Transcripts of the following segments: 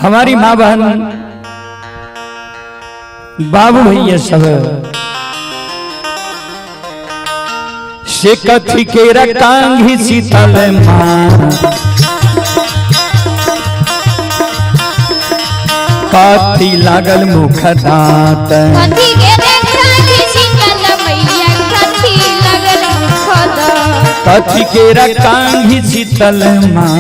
हमारी माँ बहन बाबू भैया सब से कथी के रकांगी शीतल माँ, कथी लागल मुख दाँत, कथी के रकांगी शीतल मैया कथी लागल मुख दाँत, कथी के रकांगी शीतल माँ,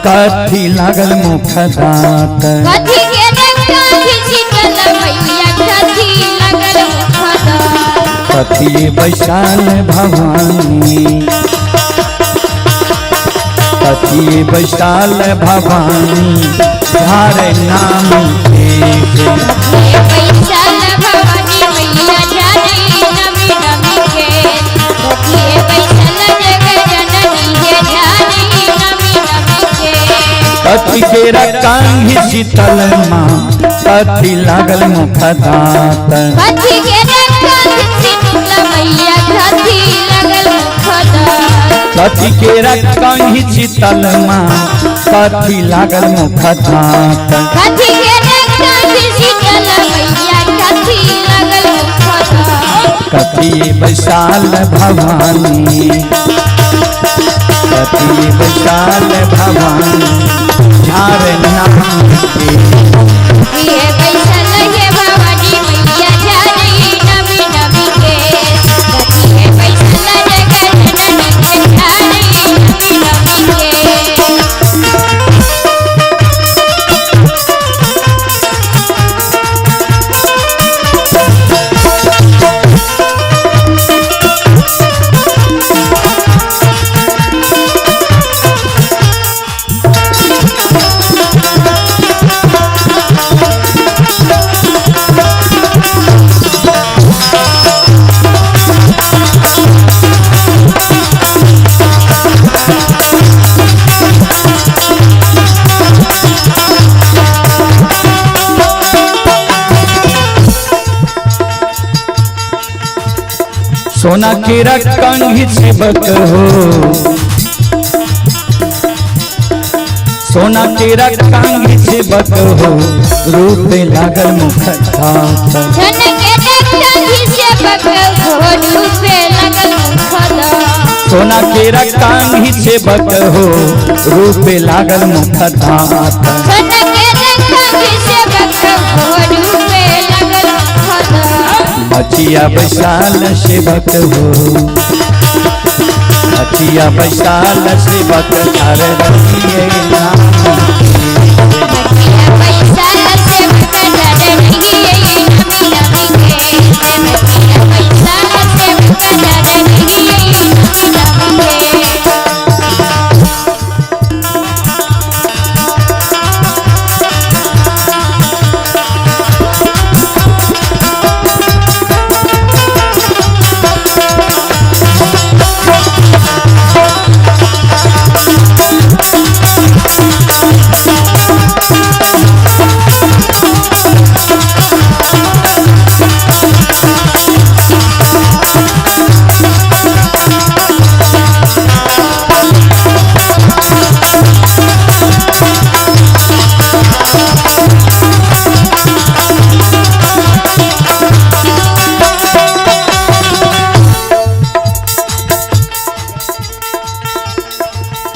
कथी लागल मुख दाँत, कथी के रकांगी शीतल मैया कथी लागल मुख दाँत, कथी बैसाल भवानी, कथी बैसाल भवानी झार नाम एक। हे बैसाल भवानी मैया झारे नमी नमी के, कथी बैसाल जग जननी हे झारे नमी नमी के, कथी के रकांगी शीतल माँ, कथी लागल मुख दाँत, कथी के रकांगी शीतल मैया कथी लागल मुख दाँत, कथी के रकांगी शीतल माँ, कथी लागल मुख दाँत, कथी के रकांगी शीतल मैया कथी लागल मुख दाँत, कथी बैसाल भवानी, कथी बैसाल भवानी झार नाम के। हे बैसल हे भवानी मैया झारे नमी नमी के, कथी हे बैसल जग जननी हे झारे नमी नमी के। सोना के रकांगी सेवक हो, सोना के रकांगी सेवक हो, रूप लागल मुख दाँत, धन के रकांगी सेवक हो रूपे लागल मुख दाँत, सोना के रकांगी सेवक हो, रूप लागल मुख दाँत, धन के रकांगी सेवक हो रूपे लागल मुख दाँत, मचिया बैसाल सेवक हो, मचिया बैसाल सेवक झार रहिए नाम के। मचिया बैसाल सेवक झारे रहिए नमी नमी के, मचिया बैसाल सेवक झारे रहिए नमी नमी के।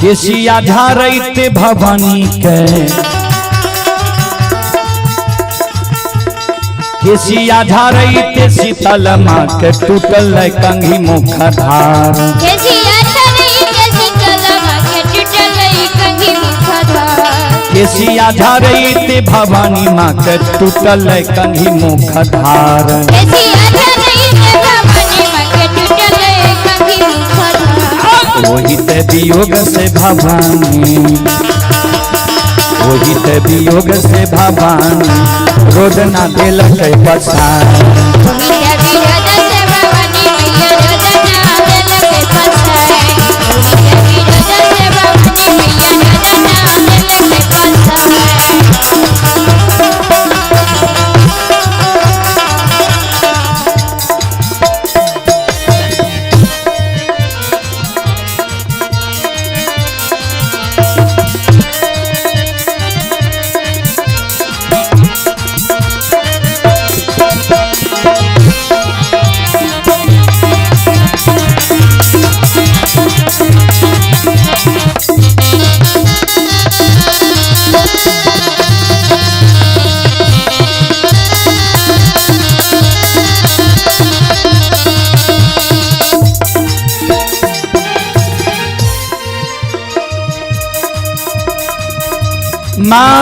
केसिया झारैत भवानी के, केसिया झारैत शीतल माँ के टूटल कंघी मुख धार, केसिया झरैत शीतल माँ के टूटल कंघी मुख धार, केसिया झारैत भवानी माँ के टूटल कंघी मुख धार, केसिया झरैत भवानी माँ के टूटल कंघी मुख धार, वही ते वियोग से भवानी, वही ते वियोग से भवानी रोदना दिलक पसार, वही ते विरोध से भवानी मैया रोदना देलक पसार, वही ते विरोध से भवानी मैया रोदना देलक पसार। माँ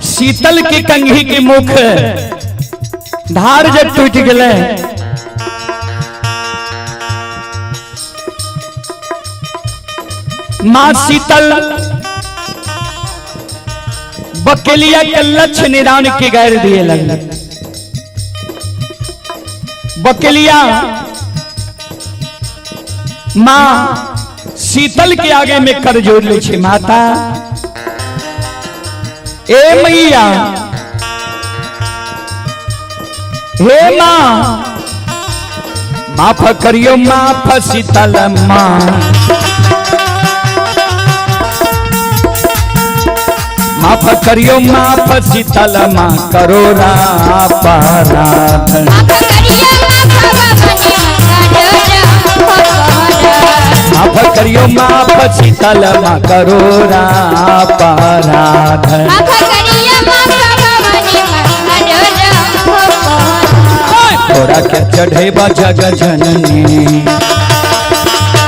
शीतल के कंघी के मुख धार जब टूट गए, माँ शीतल बकेलिया के लक्ष्य निदान के गैर दिए लगे। बकेलिया माँ शीतल के आगे में कर जोड़ ले छे, माता ए मैया, हे माँ, माफ करियो माफ शीतल माँ, माफ करियो माफ शीतल माँ, करो अपराध। माफ करिया माफ माफ भवानी करियो माफ शीतल माँ, करो अपराध। माफ करिया माफ भवानी माँ। तोरा के चढ़ेबा जग जननी,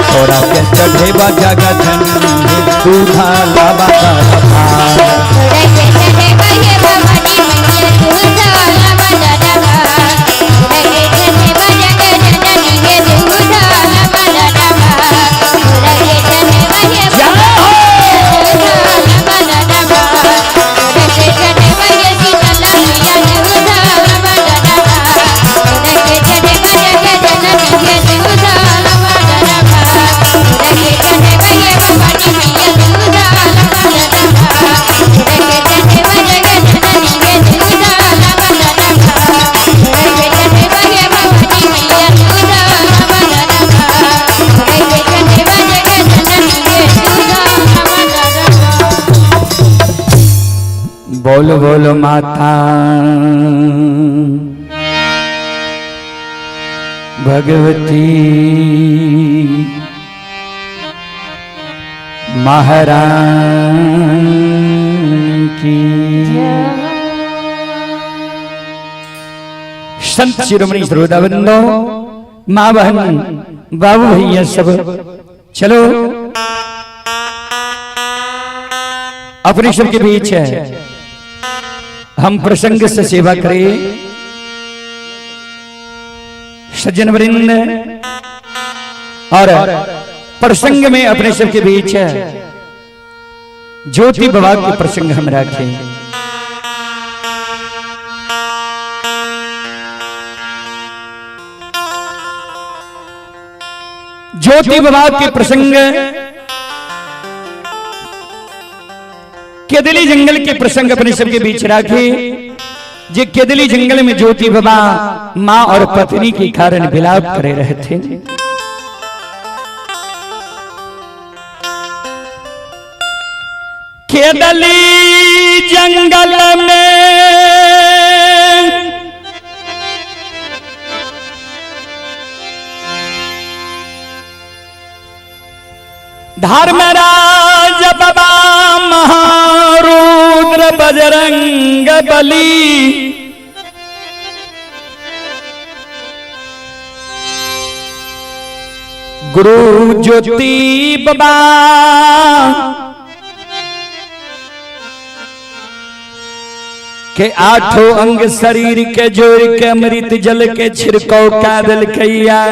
तोरा के चढ़ेबा जग जननी, दूधा लाबा बोलो बोलो माता भगवती महारानी की। संत शिरोमणि श्रोता बंदो, माँ बहन बाबू भैया सब, चलो अपने सब के बीच है हम प्रसंग से सेवा करें। सज्जन वृंद और प्रसंग में अपने सब के बीच है ज्योति बाबा के प्रसंग हम रखें। ज्योति बाबा के प्रसंग केदली जंगल के प्रसंग अपने सबके बीच रखे। जे केदली जंगल में ज्योति बाबा माँ और पत्नी के कारण विलाप करे रहे थे। केदली जंगल में धर्मराज बाबा महारुद्र बजरंग बली गुरु ज्योति बाबा के आठों अंग शरीर के जोड़ के अमृत जल के छिड़काव का दिलकैया।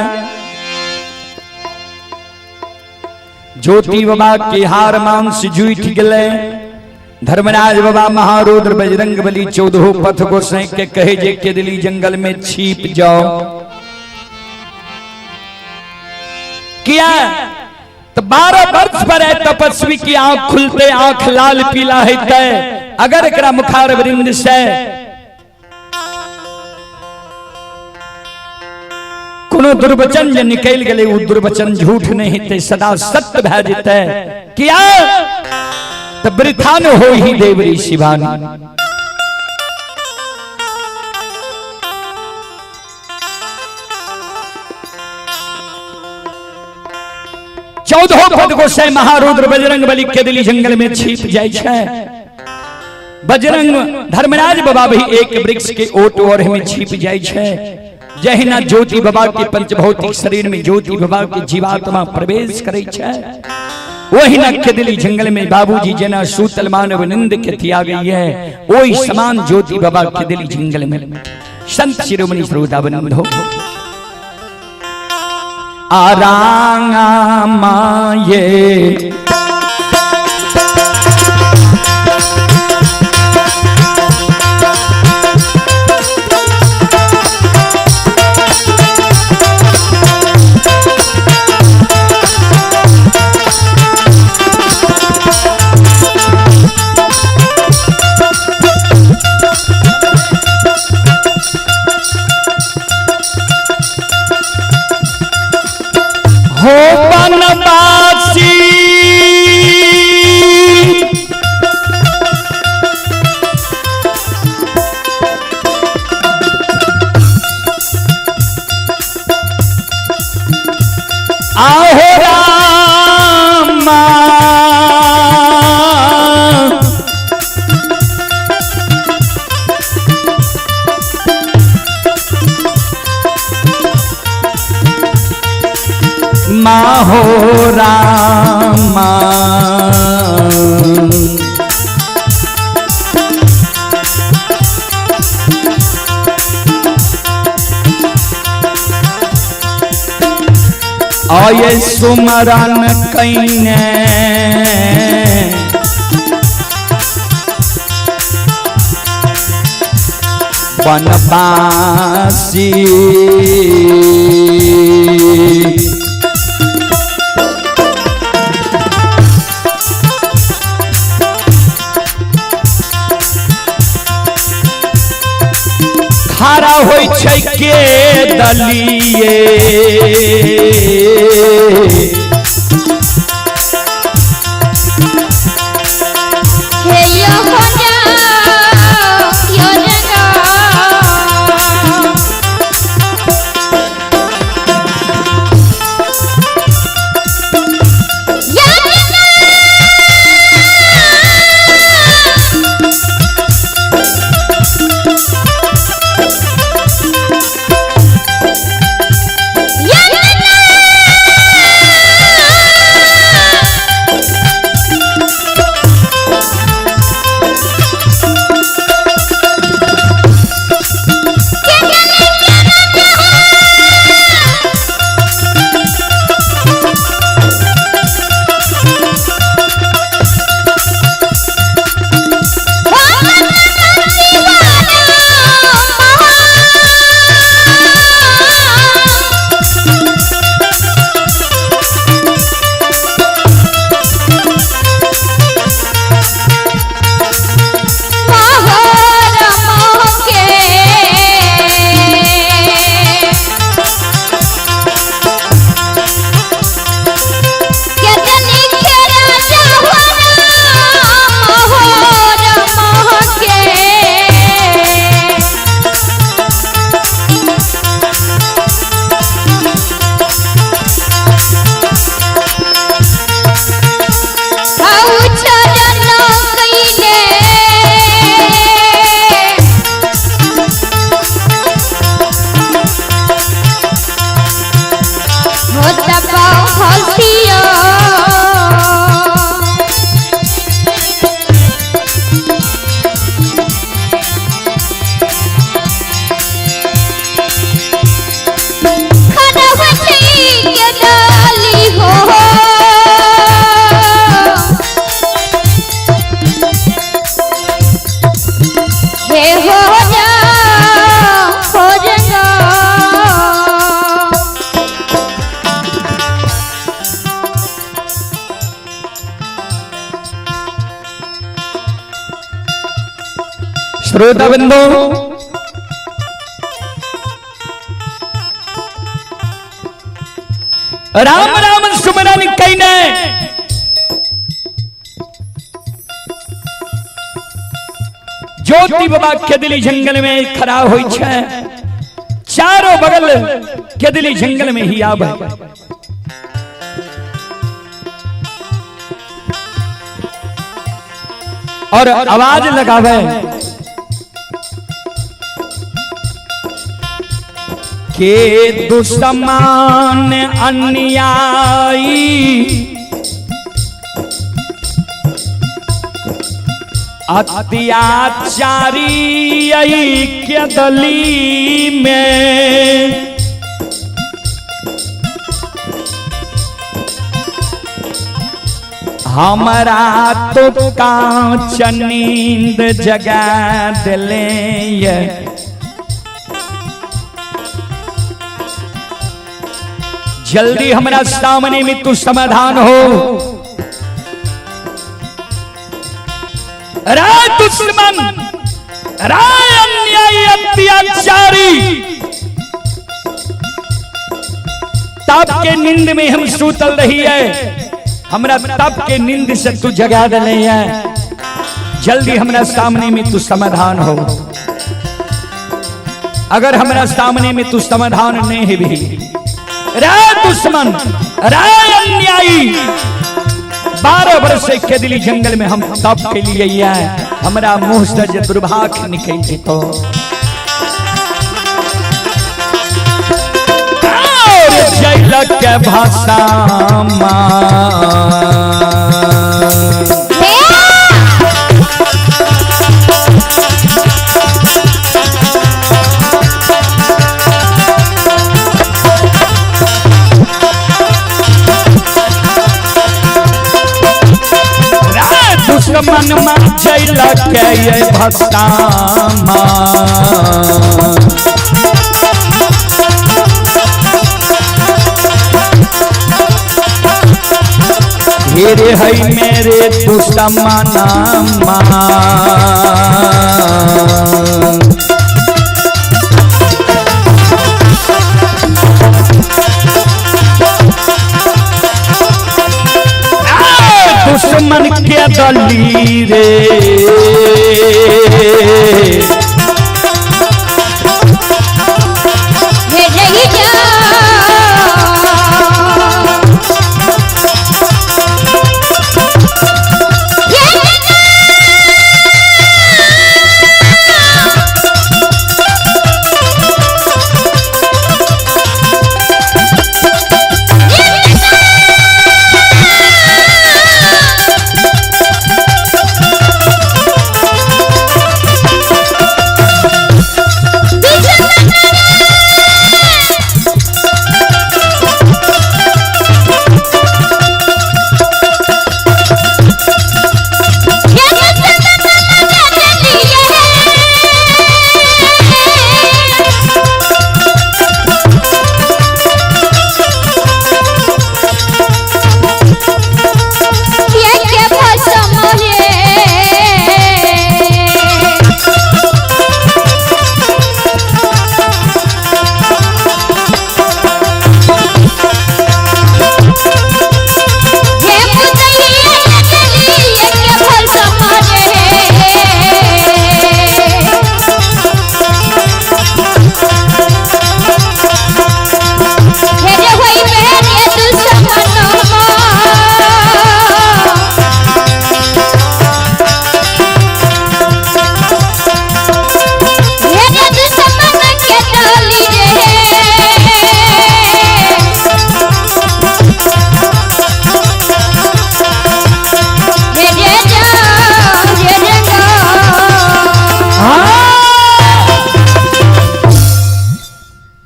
ज्योति बाबा के हार मांस जुट गए। धर्मराज बाबा महारुद्र बजरंग बली चौदहो पथ गोसाई के कहे जे केदली जंगल में छिप जाओ। किया तो 12 वर्ष पर है तपस्वी की आंख खुलते आंख लाल पीला है तय अगर एकरा मुखार वृंद से कोनो दुर्वचन जे निकल गए वो दुर्वचन झूठ नहीं हेतै, सदा सत्य भए जेतै। किया तो वृथा न हो ही देवरी शिवानी। चौदह पद गोसाई महारुद्र बजरंग बली केदली जंगल में छिप जाय छै। बजरंग धर्मराज बाबा भी एक वृक्ष के ओट ओढ़ में छिप जाय छै। जहिना ज्योति बाबा के पंचभौतिक शरीर में ज्योति बाबा के जीवात्मा प्रवेश करे छै। वही न खेदली जंगल में बाबूजी जना सूतल मानव निंद के त्याग गई है, वही समान ज्योति बाबा खेदली जंगल में। संत शिरोमणि श्रोता बंधो आरांगा माये हो बनवासी आहो रामा माहो रामा आये सुमरन कईने बनवासी। खड़ा होइ छै के दलिए हे यो हो जाओ यो जगा। श्रोता बंधु राम राम सुमरन कईने ज्योति बाबा केदली जंगल में खड़ा होई छे, चारों बगल केदली जंगल में ही आवे। और आवाज लगावे के दुश्मन अन्यायी अत्याचारी ऐक्य दली में हमारा तो कांच नींद जगा दिले ये। जल्दी हमारा सामने में तू समाधान हो। राय दुश्मन, राय अन्यायी अत्याचारी, तब के नींद में हम सूतल रही है, हमरा तब के नींद से तू जगा दिले है। जल्दी हमरा सामने में तू समाधान हो। अगर हमरा सामने में तू समाधान नहीं है भी, राय दुश्मन, राय अन्यायी, 12 वर्ष से खेदली जंगल में हम तप के लिए आए, हमरा मुंह से जे दुर्भाग्य निकल जेतो। जैल के भाषा दुश्मन में जैल के ये भस्तामा। हेरे है मेरे दुश्मन दुश्मन के दली रे,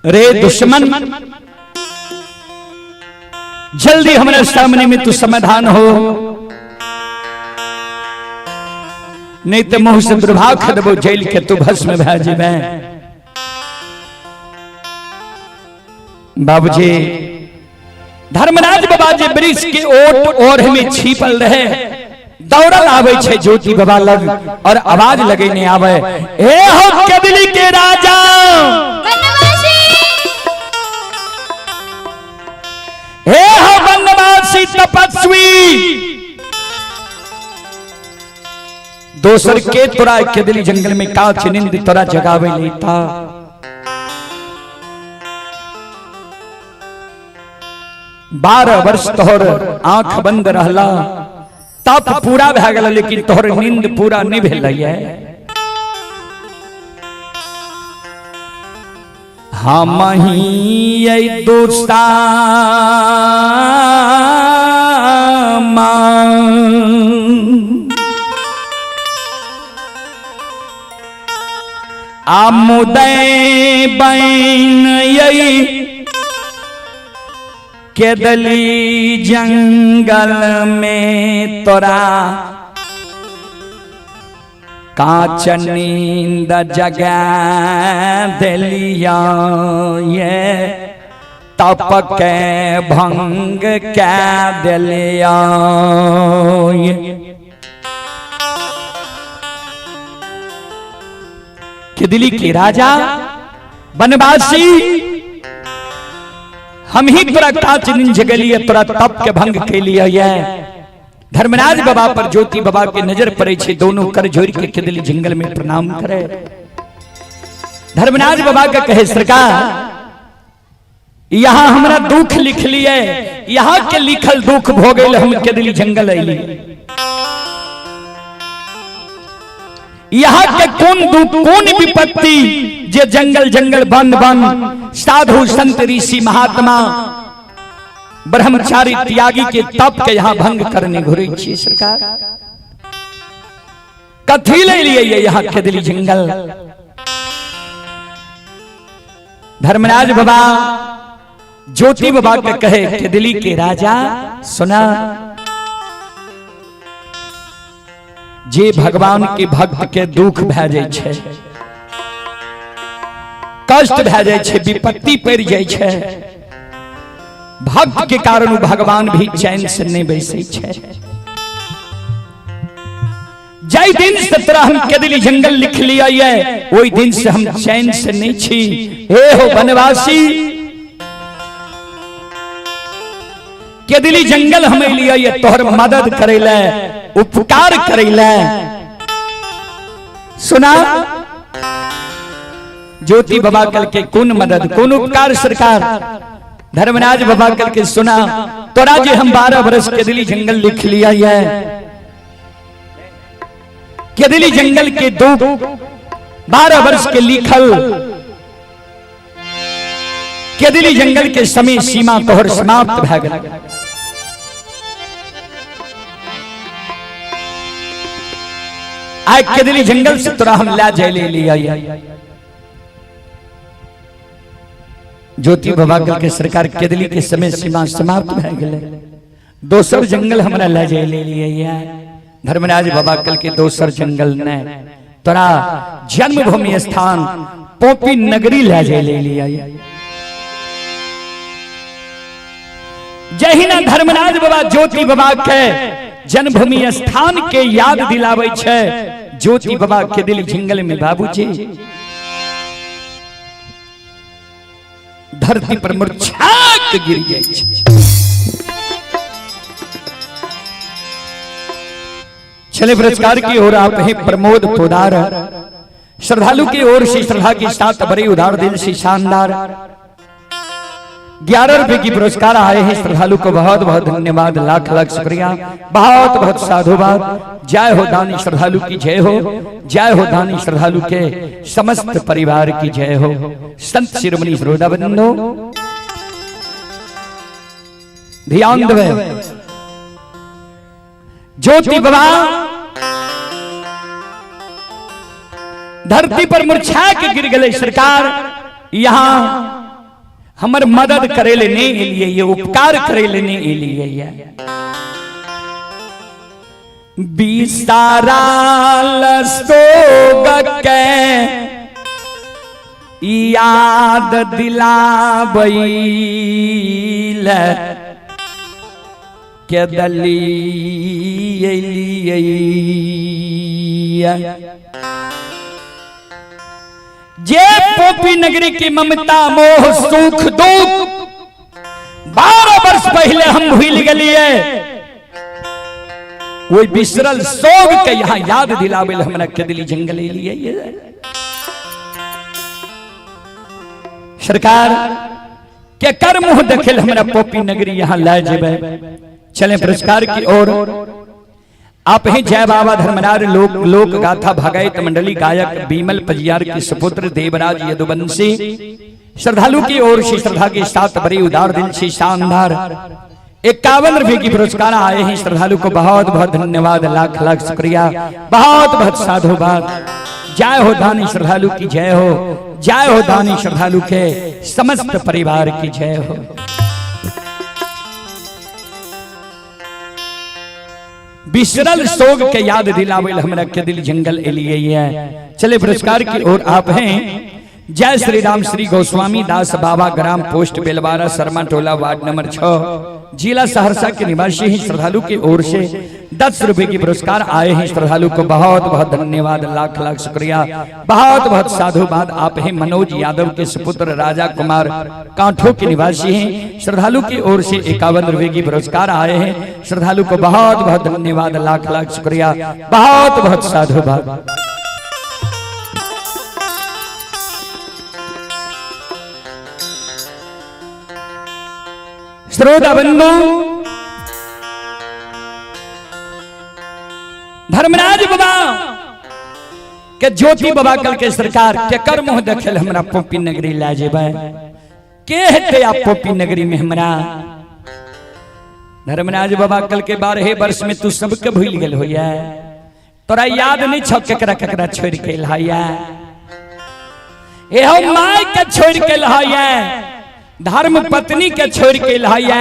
रे दुश्मन, जल्दी हमारे सामने में तू समाधान हो, नहीं तो मुंह से दुर्भाग्य देबो जेल के तू भस्म भए जेबे। बाबूजी धर्मराज बाबा जे वृक्ष के ओट ओढ़ में छिपल रहे, दौड़ल आवे छे ज्योति बाबा लग और आवाज लगे नहीं आवे, ए हो कदली के राजा, हे हो वनवासी तपस्वी, दोसर के तोरा केदली जंगल में काच नींद तोरा जगावे लेता। बारह वर्ष तोहर आंख बंद रहला, तप पूरा भए गेल, लेकिन तोहर नींद पूरा नहीं भेलै। हम ही दोस्ता आमुदय बैन यई केदली जंगल में तोरा कांच नींद जगा देलिया ये तप के भंग कै देलिया ये। केदली के राजा वनवासी हम ही तोरा कांच नींद जगलिए तोरा तप के भंग के लिए ये। धर्मराज बाबा पर ज्योति बाबा के नजर पड़े छे, दोनों कर जोड़ के केदली जंगल में प्रणाम करे। धर्मराज बाबा के कहे सरकार यहाँ हमरा दुख लिख लिए, यहाँ के लिखल दुख भो गए, हम केदली जंगल अली। यहाँ के कौन दुख कौन विपत्ति जे जंगल जंगल बन बन साधु संत ऋषि महात्मा ब्रह्मचारी त्यागी के तप के यहाँ भंग करने घुरे छी सरकार। कथी ले लिए ये यहाँ केदली जंगल। धर्मराज बाबा ज्योति बाबा के कहे केदली के राजा सुना, जे भगवान के भक्त के दुख भए जाय छै, कष्ट भए जाय छै, विपत्ति पड़ जाय छै, भक्त के कारण भगवान भी चैन से नहीं बैसै छै। जाहि दिन से तोरा हम केदली जंगल लिख लिया ये, ओहि दिन से हम चैन से नहीं छी। हे हो वनवासी, केदली जंगल हम लिया ये तोहर मदद करे ले, उपकार करे ले। सुना ज्योति बाबा कल के कौन मदद कौन उपकार सरकार। धर्मराज बाबा कल के सुना तोरा जे हम 12 बरस केदली जंगल लिख लिया ये, केदली जंगल के दुख 12 वर्ष के लिखल केदली जंगल के समय सीमा तोहर समाप्त भए गेल। आइ केदली जंगल से तोरा हम ला जाय ले लिया। ज्योति बाबा कल के सरकार केदली के समय सीमा समाप्त भए गेल, दोसर जंगल हमरा ला जाय ले लिया। धर्मराज बाबा कल के दोसर जंगल ने तोरा जन्मभूमि स्थान पोपी नगरी ला जाय ले लिया। जहिना धर्मराज बाबा ज्योति बाबा के जन्मभूमि स्थान के याद दिलाबै छै, ज्योति बाबा के दिल जंगल में बाबूजी धरती पर मूर्छा के गिर जाय छै। चले पुरस्कार की ओर आप हैं प्रमोद पोदार, श्रद्धालु की ओर से श्रद्धा के साथ बड़े उदार दिल से शानदार 11 रुपए की पुरस्कार आए हैं। श्रद्धालु को बहुत बहुत धन्यवाद, लाख लाख शुक्रिया, बहुत बहुत साधुवाद। जय हो दानी श्रद्धालु की जय हो, जय हो दानी श्रद्धालु के समस्त परिवार की जय हो। संत शिरोमणि श्रोता बंधु ध्यान देवे, ज्योति बाबा धरती पर मूर्छा के गिर गए सरकार यहाँ हमर मदद करे ले नहीं एलिए ये, उपकार करे ले नहीं एलिए ये। बिसारा लसोग के याद दिलाबैल के दली एलिए। जे पोपी नगरी की ममता मोह सुख दुख 12 वर्ष पहले हम भूल गलिए, वही बिसरल सोग के यहाँ याद दिलावे हमरा केदली जंगल लिए। सरकार के कर मुंह देखे हमरा पोपी नगरी यहाँ लाए जेबे। चले पुरस्कार की ओर आप ही जय बाबा धर्मराज लोक लोक गाथा भगैत मंडली गायक बीमल पजियार के सुपुत्र देवराज यदुवंशी श्रद्धालु की ओर से श्रद्धा के साथ बड़ी उदार दिल से शानदार 51 रुपए की पुरस्कार आए हैं। श्रद्धालु को बहुत बहुत धन्यवाद, लाख लाख शुक्रिया, बहुत बहुत साधुवाद। जय हो दानी श्रद्धालु की जय हो, जय हो दानी श्रद्धालु के समस्त परिवार की जय हो। बिसरल सोग के याद दिलावे हमरा के दिल जंगल एलिए है। चले पुरस्कार की ओर आप हैं। जय श्री राम श्री गोस्वामी दास बाबा, ग्राम पोस्ट बेलवारा, शर्मा टोला, वार्ड नंबर 6, जिला सहरसा के निवासी हैं। श्रद्धालु की ओर से 10 रुपए की पुरस्कार आए हैं। श्रद्धालु को बहुत बहुत धन्यवाद, लाख लाख शुक्रिया, बहुत बहुत साधुवाद। आप हैं मनोज यादव के सुपुत्र राजा कुमार, कांठो के निवासी हैं। श्रद्धालु की ओर से 51 रुपए की पुरस्कार आए हैं। श्रद्धालु को बहुत बहुत धन्यवाद, लाख लाख शुक्रिया, बहुत बहुत साधुवाद। श्रोता बंधु, धर्मराज बाबा के ज्योति बाबा कल के सरकार के कर मुंह देखेल हमरा पोपी नगरी ला जेबै, के हेते आप पोपी नगरी में हमरा। धर्मराज बाबा कल के 12 वर्ष में तू सबके भूल गेल होइया, तोरा याद नहीं छौ केकरा केकरा छोड़ के लहाइया, एहो my के छोड़ के लहाइया, धर्म पत्नी के छोड़ के लहाइया,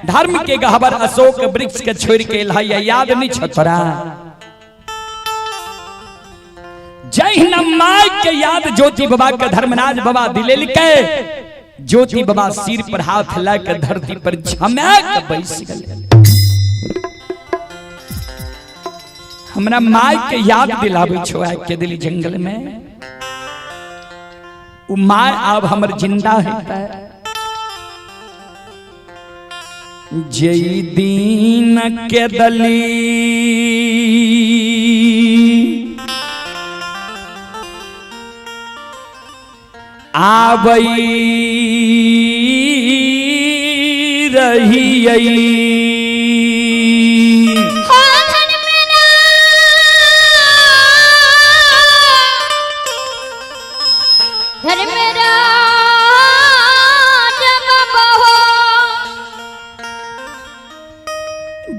धर्म के गहबर अशोक वृक्ष के छोड़ के लहाइया, याद नहीं छौ तोरा। जहिना my के याद ज्योति बाबा के धर्मराज बाबा दिलेलकै, ज्योति बाबा सिर पर हाथ ला के धरती पर झमैक बैस गेलै। हमरा my के याद दिलाबै छौ आइ के दिली जंगल में, उ my आब हमर जिंदा हेतै। जई दिन के दली आबई रही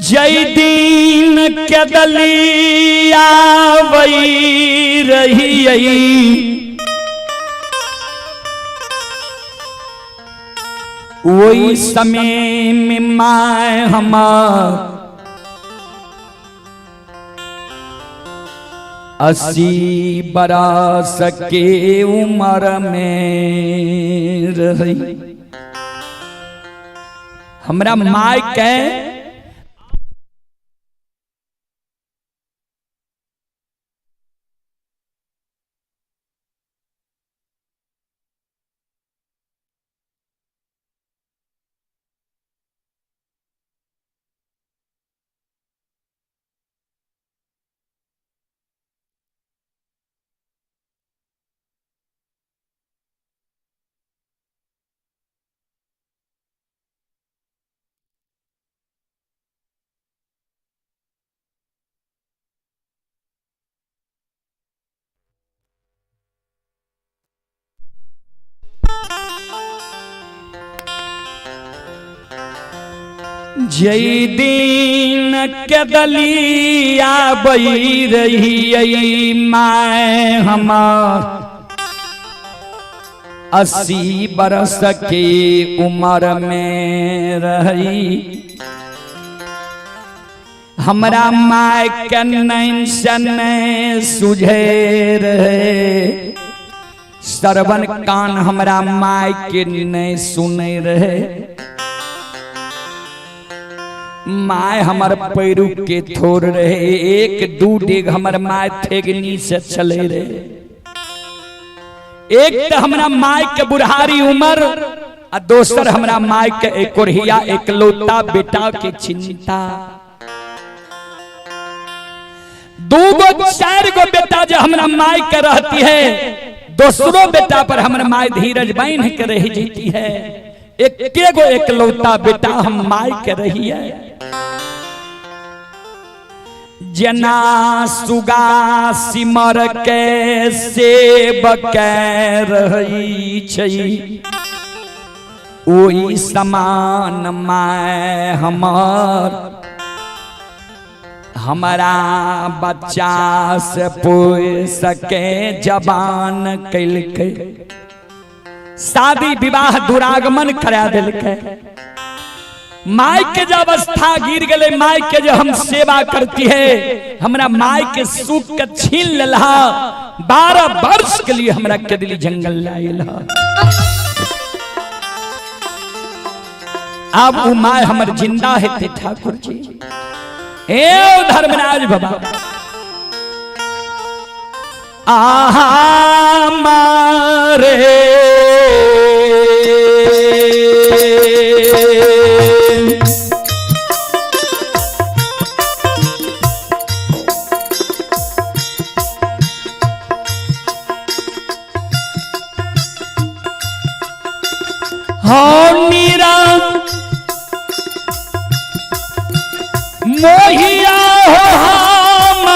जय दिन के दली आबई रही, वही समय में my हमार 80 बरस के उम्र में रही। हमरा my के जय दिन के दलिया बई रही my हमार 80 बरस के उम्र में रही। हमरा my के नैन से नै सुझे रहे, श्रवण कान हमरा my के नै सुने रहे। My हमर पैरू के थोर रहे, एक दू डेग हमर my थेगनी से चले रहे। एक तो हमरा my के बुढ़ारी उम्र आ दोसर हमरा my के एकोरहिया एकलौता बेटा के चिंता। दू गो चार गो बेटा जो हमरा my के रहती है, दोसरो बेटा पर हमर my धीरज बांध के रह जीती है। एक गो एकलौता बेटा हम my के रही है। जना सुगा सिमर के सेब के रही छै, ओही समान my हमर हमारा बच्चा से पूछ सके जबान कैलकै, शादी विवाह दुरागमन करा देलकै। माय के जब अवस्था गिर गए, माय के जो हम सेवा करती है, हमरा माय के सुख के छीन लेलहा। 12 वर्ष के लिए हमरा केदली जंगल लायल। अब उ my हमर जिंदा हेते ठाकुर जी। ए धर्मराज बाबा, आहा मारे हो मीरा मोहिया हो हम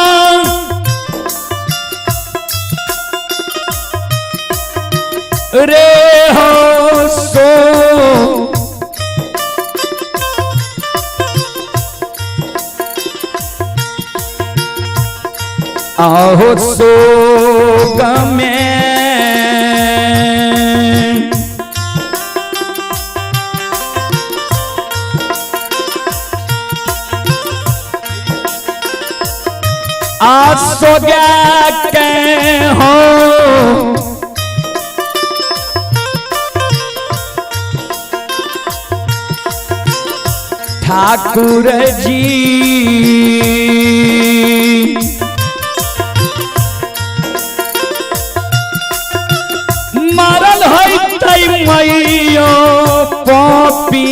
रे हो सो आहो सो गमे आसो गया के हो ठाकुर जी। मरल है तै मैयो पपी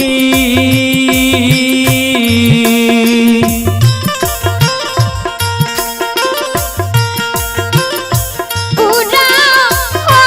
पूरा हो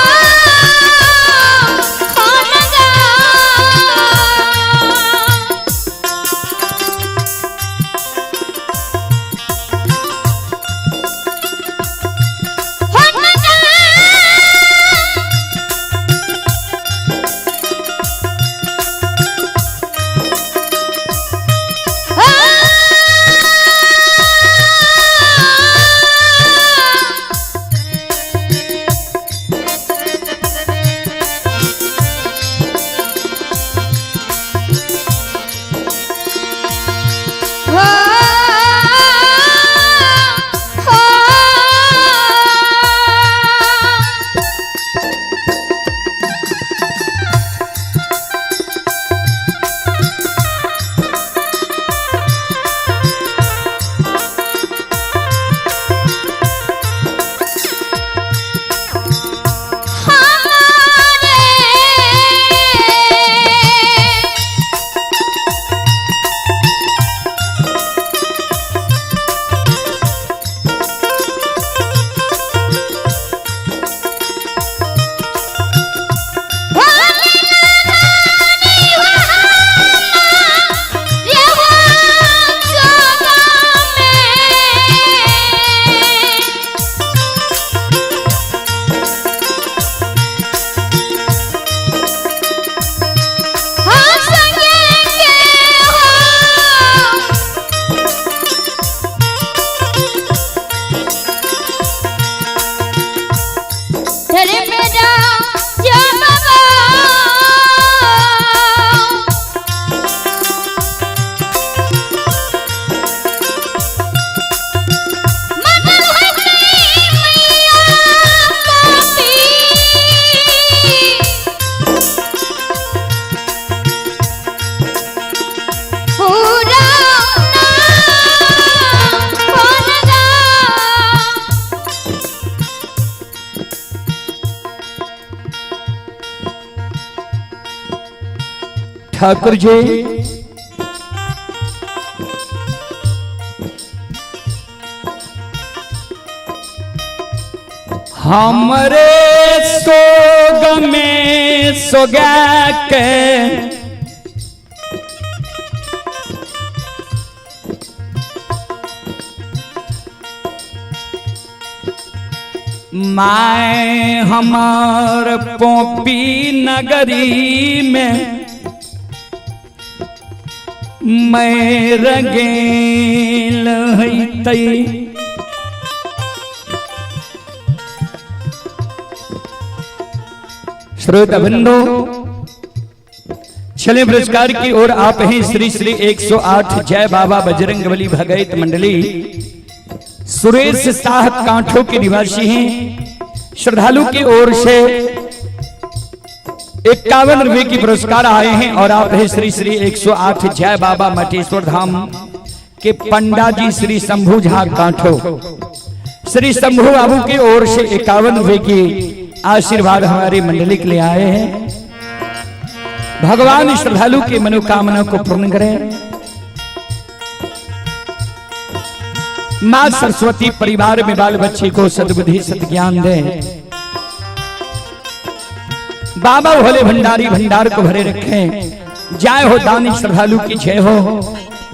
होनगा। ठाकुर जी हमरे सोग में सोगा के माय हमार पोपी नगरी में मैर गेल हैतै। श्रोता बंधु, चले पुरस्कार की ओर। आप हैं श्री श्री 108 जय बाबा बजरंगबली भगैत मंडली, सुरेश साह कांठों के निवासी हैं। श्रद्धालु की ओर से 51 रुपए की पुरस्कार आए हैं और आप हैं श्री श्री 108 जय बाबा मटेश्वर धाम के पंडा जी श्री शंभू झा कांठो। श्री शंभू बाबू की ओर से 51 रुपए की आशीर्वाद हमारी मंडली के लिए आए हैं। भगवान श्रद्धालु की मनोकामना को पूर्ण करें। मां सरस्वती परिवार में बाल बच्चे को सद्बुद्धि सद्ज्ञान दे। बाबा भोले भंडारी भंडार को भरे रखें। जय हो दानी श्रद्धालु की जय हो,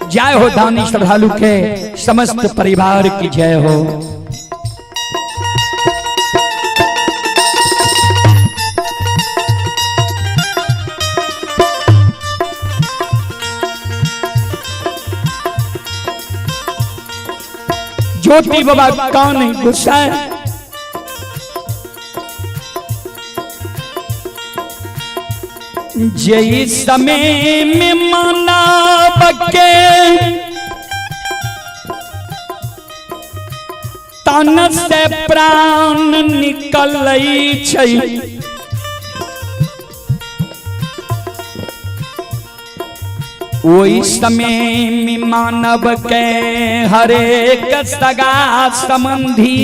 जय हो दानी श्रद्धालु के समस्त परिवार की जय हो। ज्योति बाबा कौन है गुस्सा है? जय समय में माना बके तन से प्राण निकल छै, ओहि समय में मानव के हरेक सगा संबंधी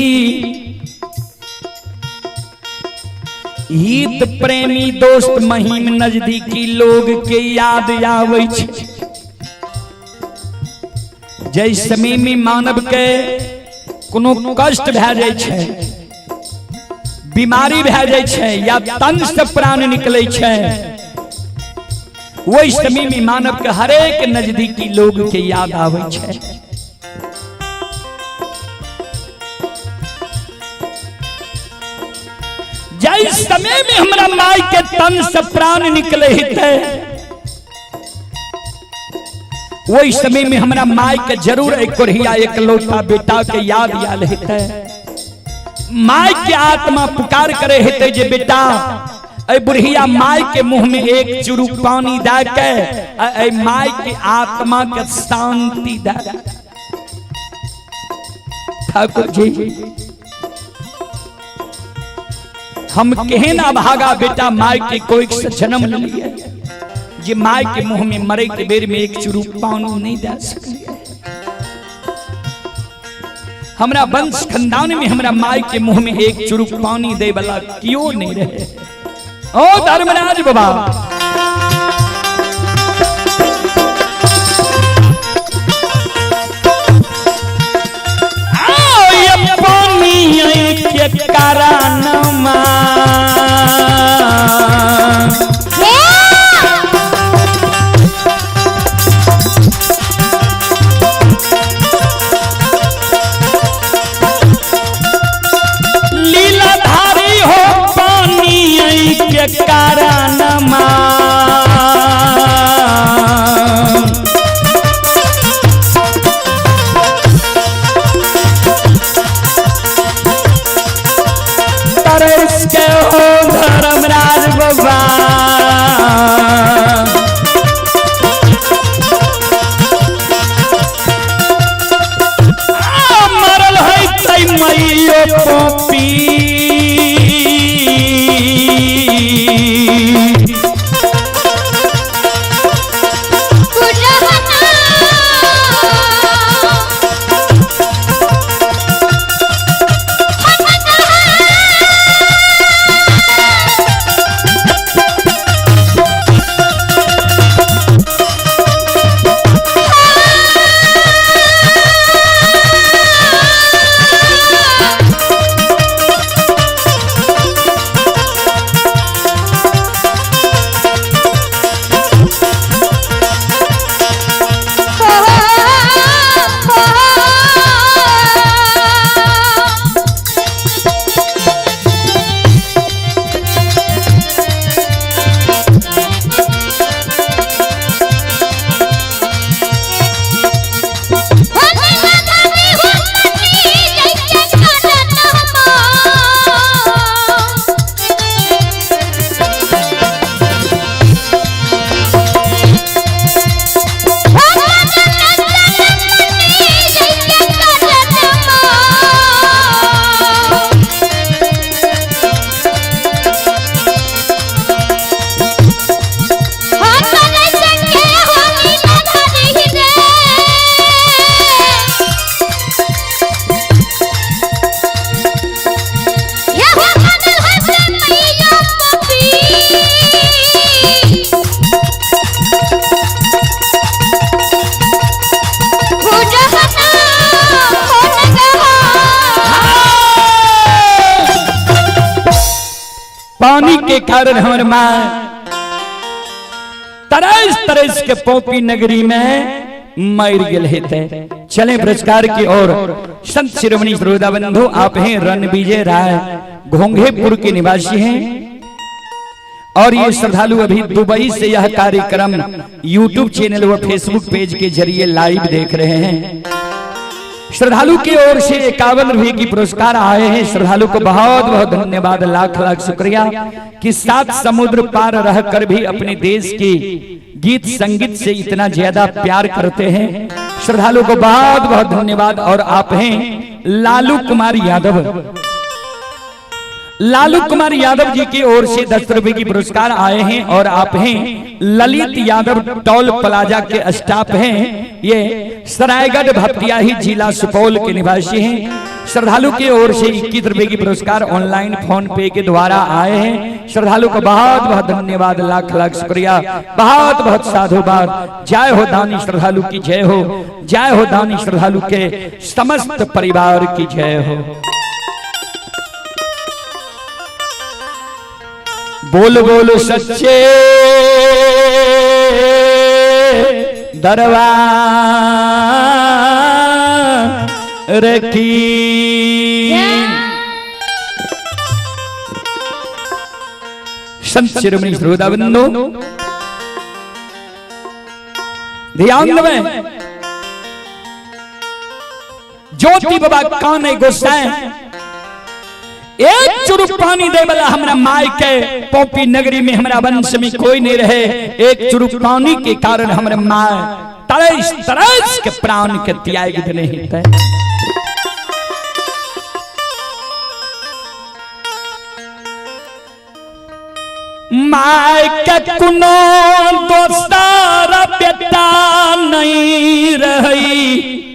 हित प्रेमी दोस्त महिम नजदीकी लोग के याद आवे छै। जै समय में मानव के कोनो कष्ट भए जाइ छै, बीमारी भए जाइ छै या तन से प्राण निकलै छै, ओहि समय में मानव के हरेक नजदीकी लोग के याद आवे छै। जाहि समय में हमरा माय के तन से प्राण निकले हेतै, ओहि समय में हमरा माय के जरूर एक कोढ़िया एक लौटा बेटा के याद आयल हेतै। माय के आत्मा पुकार करे हेतै जे बेटा ऐ बुढ़िया माय के मुंह में एक चुरू पानी दे के ऐ माय के आत्मा के शांति दे। ठाकुर जी, हम केहन अभागा बेटा माय के कोई से जन्म लिए जे माय के मुंह में मरे के बेर में एक चुरू पानी नहीं दे सकलिए। हमरा वंश खानदान में हमरा माय के मुंह में एक चुरू पानी दे वाला क्यों नहीं रहे। ओ धर्मराज बाबा, आओ ये पानी के कारण लीलाधारी हो पानी के कारण तरस के हो धर्मराज बाबा, मरल है तै मैयो पोपी। के कारण हमर माँ तरस तरस के पौपी नगरी में मर गेल हेते। चले पुरस्कार की ओर। संत शिरोमणि श्रोता बंधु, आप हैं रणविजय राय, घोंघेपुर के निवासी हैं और ये श्रद्धालु अभी दुबई से यह कार्यक्रम YouTube channel व फेसबुक पेज के जरिए लाइव देख रहे हैं। श्रद्धालु की ओर से 51 रुपए की पुरस्कार आए हैं। श्रद्धालु को बहुत बहुत धन्यवाद, लाख लाख शुक्रिया कि सात समुद्र पार रहकर भी अपने देश की गीत संगीत से इतना ज्यादा प्यार करते हैं। श्रद्धालु को बहुत बहुत धन्यवाद। और आप हैं लालू कुमार यादव, लालू कुमार यादव जी की ओर से 10 रुपए की पुरस्कार आए हैं। और आप हैं ललित यादव, टोल प्लाजा के स्टाफ हैं, ये सरायगढ़ भपटियाही जिला सुपौल के निवासी हैं। श्रद्धालु की ओर से 21 रुपए की पुरस्कार ऑनलाइन फोन पे के द्वारा आए हैं। श्रद्धालु को बहुत बहुत धन्यवाद, लाख लाख शुक्रिया, बहुत बहुत साधुवाद। जय हो दानी श्रद्धालु की जय हो, जय हो दानी श्रद्धालु के समस्त परिवार की जय हो। बोल बोल सच्चे दरबार की। संत शिरोमणि श्रोता बंधु, ध्यान देवे। ज्योति बाबा काने गोसाई एक चुरुक पानी दे वाला हमरा माय के पौपी नगरी में हमरा वंश में कोई नहीं रहे। एक चुरुक पानी के कारण हमरा my तरस तरस के प्राण के त्याग देने हिते। My के कुनो दोसर बेटा नहीं रही,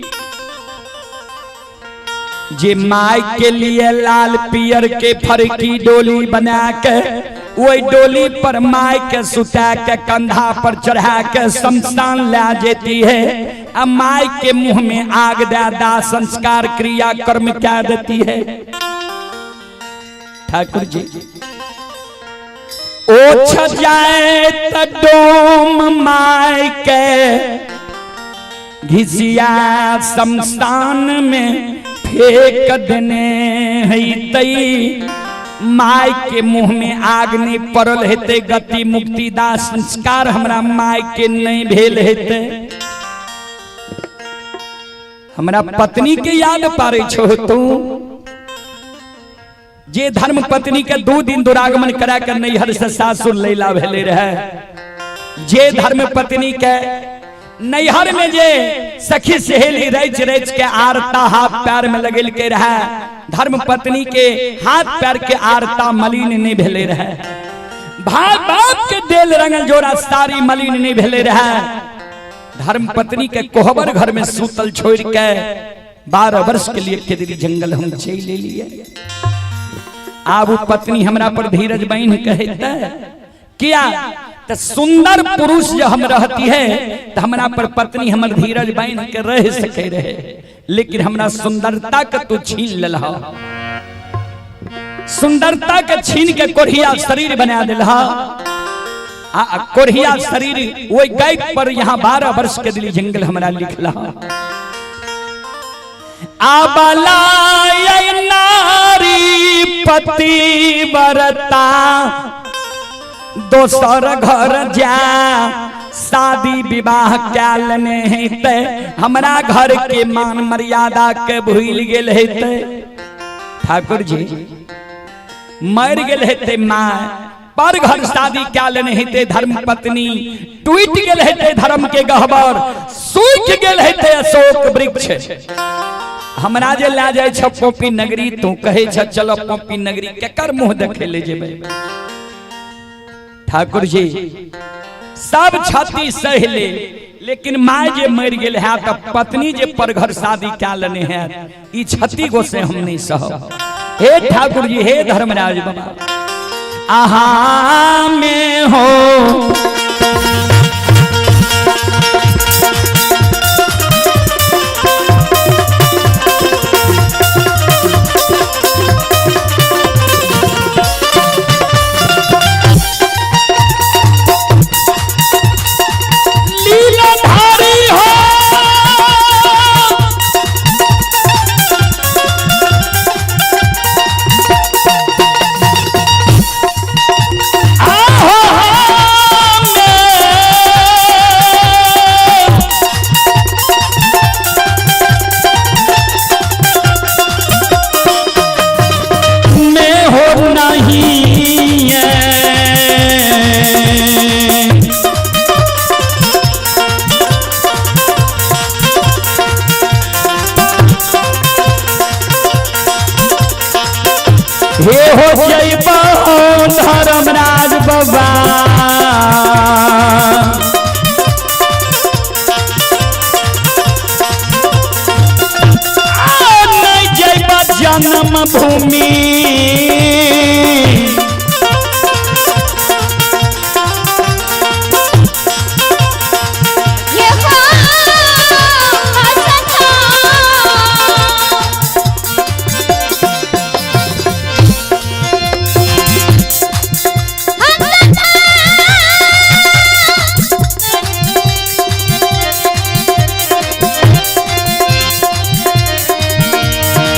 जे my के लिए लाल पियर के फरकी डोली बना के वही डोली पर my के सुता के कंधा पर चढ़ा के शमशान ला जेती है। अब my के मुंह में आग दे दा संस्कार क्रिया कर्म क्या देती है। ठाकुर जी ओछ जाए त डोम my के घिसिया शमशान में फेंक देने है तई। My के मुंह में आग नहीं पड़ल हेते, गति मुक्ति दा संस्कार हमरा my के नहीं भेल हेते। हमरा पत्नी के याद पारे छो तू, जे धर्म पत्नी के 2 दिन दुरागमन करा के नैहर से सासुर लैला भेले रहे, जे धर्म पत्नी के नैहर में जे सखी सहेली रच रच के आरता हाथ पैर में लगेल के रहे, धर्म पत्नी के हाथ पैर के आरता मलिन नहीं भेले रहे, भाई बाप के देल रंगल जोड़ा साड़ी मलिन नहीं भेले रहे, धर्म पत्नी के कोहबर घर में सूतल छोड़ के 12 वर्ष के लिए केदरी जंगल हम चल ले लिए। आब पत्नी हमरा पर धीरज बहन कहता किया तो सुंदर पुरुष जो हम रहती है तो हमरा पर पत्नी हमर धीरज बहन के रह सके रहे, लेकिन हमरा सुंदरता के तू छीन लेलह, सुंदरता के छीन के कोढ़िया शरीर बना दिलह। आ कोढ़िया शरीर वही गाय पर यहाँ 12 वर्ष के दिली जंगल हमरा लिखला। आबला नारी पति बरता दोसर घर जा शादी विवाह क्या लेने हेते, हमरा घर के मान मर्यादा के भूल गेल हेते। ठाकुर जी मर गेल हेते माँ पर घर शादी क्या लेने हेते, धर्म पत्नी टूट गेल हेते, धर्म के गहबर सूख गेल हेते अशोक वृक्ष। हमरा जे ला जाय छ पोपी नगरी, तू कहे छ चलो पोपी नगरी, केकर मुंह देखे ले जेबै। ठाकुर जी सब छाती सह ले, लेकिन my जे मर गेल है त पत्नी जे पर घर शादी क्या लेने है, ई छती गो से हम नहीं सहब। हे ठाकुर जी, हे धर्मराज बाबा, आहा में हो हे हो जइबा धर्मराज बाबा। नहीं जइबा जन्म भूमि ये हो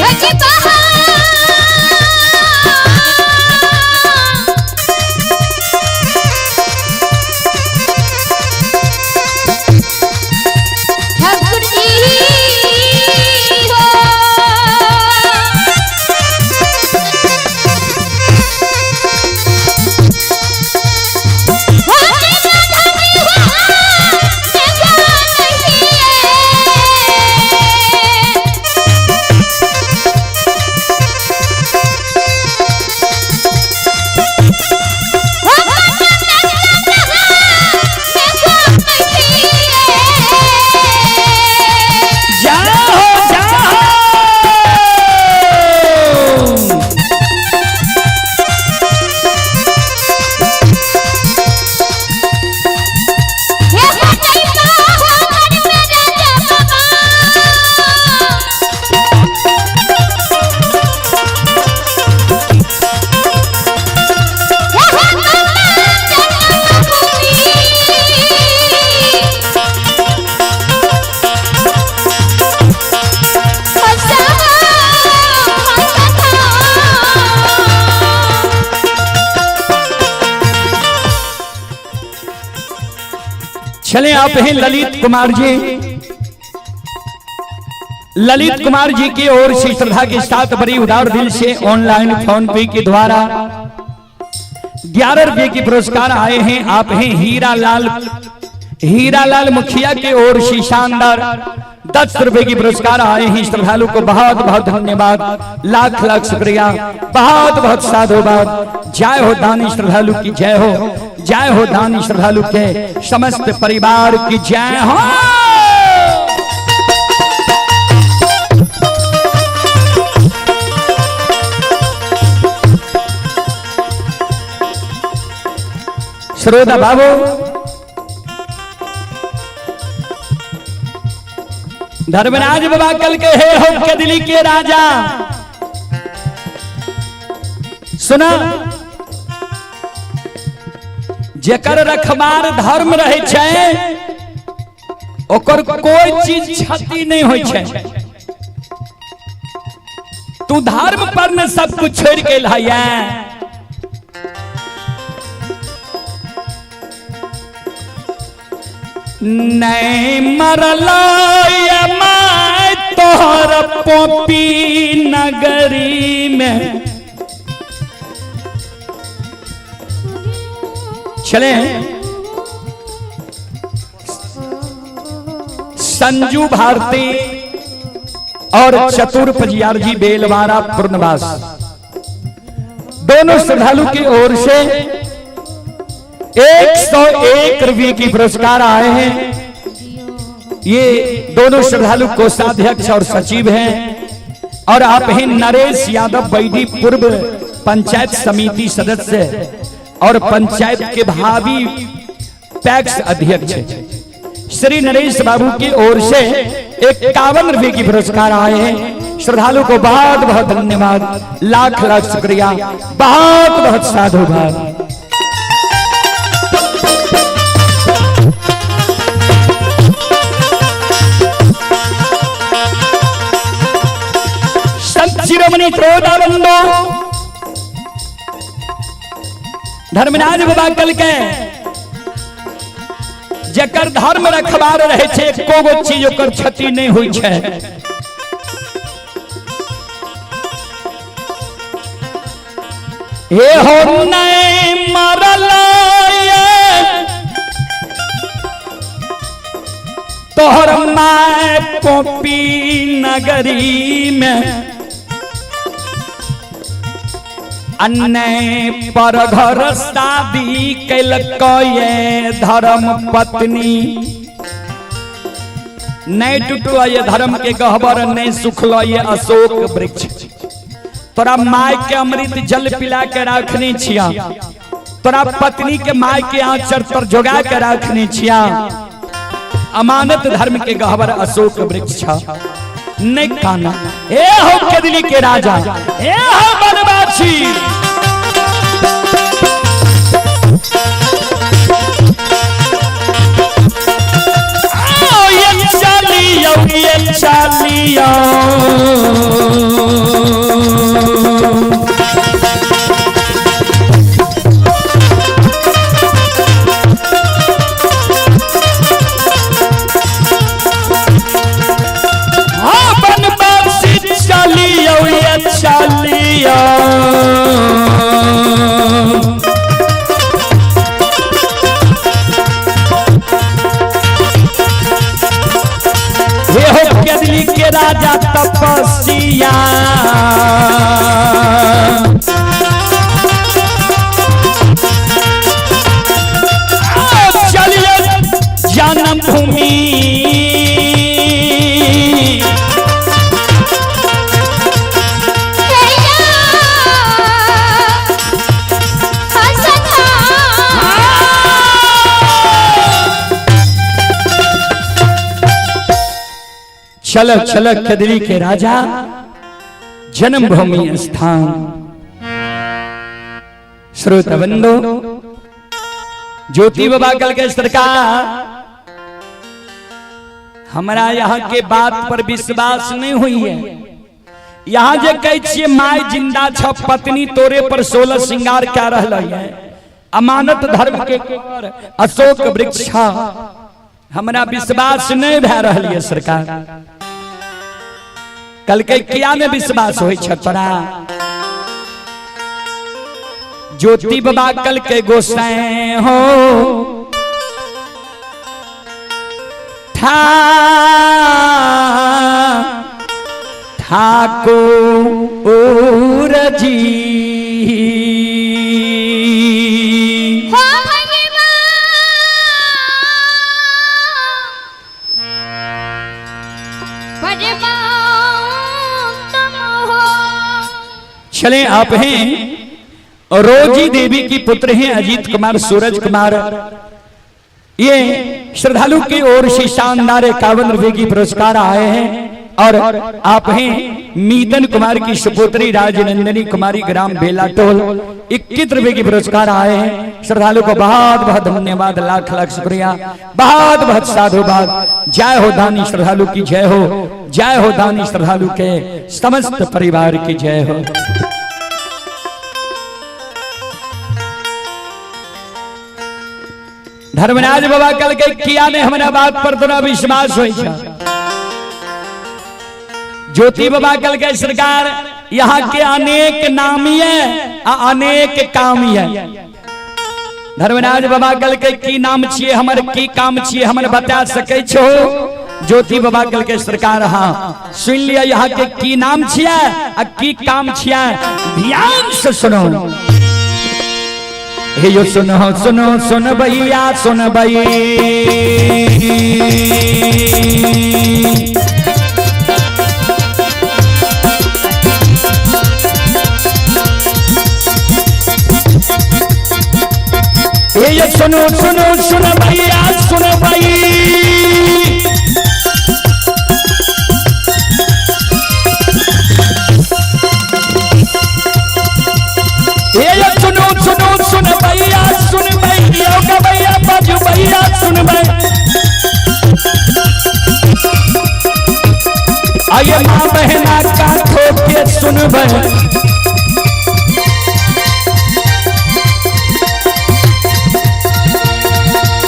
हंसता। ठाकुर जी हो। जाओ जाओ। चले आप हैं ललित कुमार जी। ललित कुमार जी की ओर से श्रद्धा के साथ बड़ी उदार दिल से ऑनलाइन फोन पे के द्वारा 11 रुपए के पुरस्कार आए हैं। आप हैं हीरालाल, हीरालाल मुखिया के ओर से शानदार 10 रुपए की पुरस्कार आए हैं। श्रद्धालु को बहुत बहुत धन्यवाद, लाख लाख शुक्रिया, बहुत बहुत साधुवाद। जय हो दानी श्रद्धालु की जय हो, जय हो दानी श्रद्धालु के समस्त परिवार की जय हो। श्रोता बाबू, धर्मराज बाबा कल के हे हो कदली के राजा। सुना, जेकर रखबार धर्म रहे छै ओकर कोई चीज क्षति नहीं होई छै। तू धर्म पर ने सब कुछ छोड़ के लाया। नहीं मरला मैं तोहर पोपी नगरी में। चले संजू भारती और चतुर पजियार जी बेलवारा पूर्णवास, दोनों श्रद्धालु की ओर से 101 रुपये की पुरस्कार आए हैं। ये दोनों श्रद्धालु कोषाध्यक्ष और सचिव हैं। और आप हैं नरेश यादव बैदी, पूर्व पंचायत समिति सदस्य और पंचायत के भावी पैक्स अध्यक्ष श्री नरेश बाबू की ओर से 51 रुपये की पुरस्कार आए हैं। श्रद्धालु को बहुत बहुत धन्यवाद, लाख लाख शुक्रिया, बहुत बहुत साधुवाद। संत शिरोमणि त्रोदानंदो धर्मराज बाबा कल के जकर धर्म रखबार रहे छे एको गो चीज ओकर क्षति नहीं हुई छे। हे हो नहीं मरल तोहर my poppy नगरी में। अन्य पर घर शादी कैलक धर्म पत्नी। नहीं टूटल ये धर्म के गहबर, नहीं सुखल ये अशोक वृक्ष। तोरा माय के अमृत जल पिला के राखने छिया, तोरा पत्नी के माय के आंचर पर जोगा के राखने छिया। अमानत धर्म के गहबर अशोक वृक्ष नहीं काना। ए हो केदली के राजा, ए हो बनवासी। ये चलियो, ये चलियो। हाँ बनवासी चलियो, ये चलियो। हे हो केदली के राजा तपस्या, चलिए जन्मभूमि। चलो चलो केदली के राजा जन्मभूमि स्थान। श्रोता बंधु, ज्योति बाबा कल के सरकार हमरा यहाँ के बात पर विश्वास नहीं हुई है। यहाँ जे कहै छियै my जिंदा छ, पत्नी तोरे पर 16 श्रृंगार क्या रहल है, अमानत धर्म के अशोक वृक्ष, हमरा विश्वास नहीं भए रहल है सरकार। कल के किया ने विश्वास होइ छ तोरा? ज्योति बाबा कल के गोसाई हो ठाकुर जी। चले आप हैं रोजी देवी की पुत्र हैं अजीत कुमार सूरज कुमार। ये श्रद्धालु की ओर से शानदार 51 रुपए की पुरस्कार आए हैं। और आप हैं मीतन कुमार की सुपुत्री राजनंदिनी कुमारी ग्राम बेलाटोल, 21 रुपए की पुरस्कार आए हैं। श्रद्धालु को बहुत बहुत धन्यवाद, लाख लाख शुक्रिया, बहुत बहुत साधुवाद। जय हो दानी श्रद्धालु की जय हो, जय हो दानी श्रद्धालु के समस्त परिवार की जय हो। धर्मराज बाबा कल के किया ने हमारा बात पर तोरा विश्वास होइ छ? ज्योति बाबा कल के सरकार यहाँ के अनेक नामी है आ अनेक काम है। धर्मराज बाबा कल के की नाम छिए हमर, की काम छिए हमर बता सकै छो? ज्योति बाबा कल के सरकार हाँ सुन लिया, यहाँ के की नाम छिए आ की काम छिए, ध्यान से सुनो। हे यो सुनो सुनो सुन भैया सुन भई, हे यो सुनो सुनो सुन भैया सुन भई। हे सुनो सुनो सुन भैया सुन भैया भैया बाजू भैया सुन भैया। आइए माँ बहना का ठोके सुन भैया।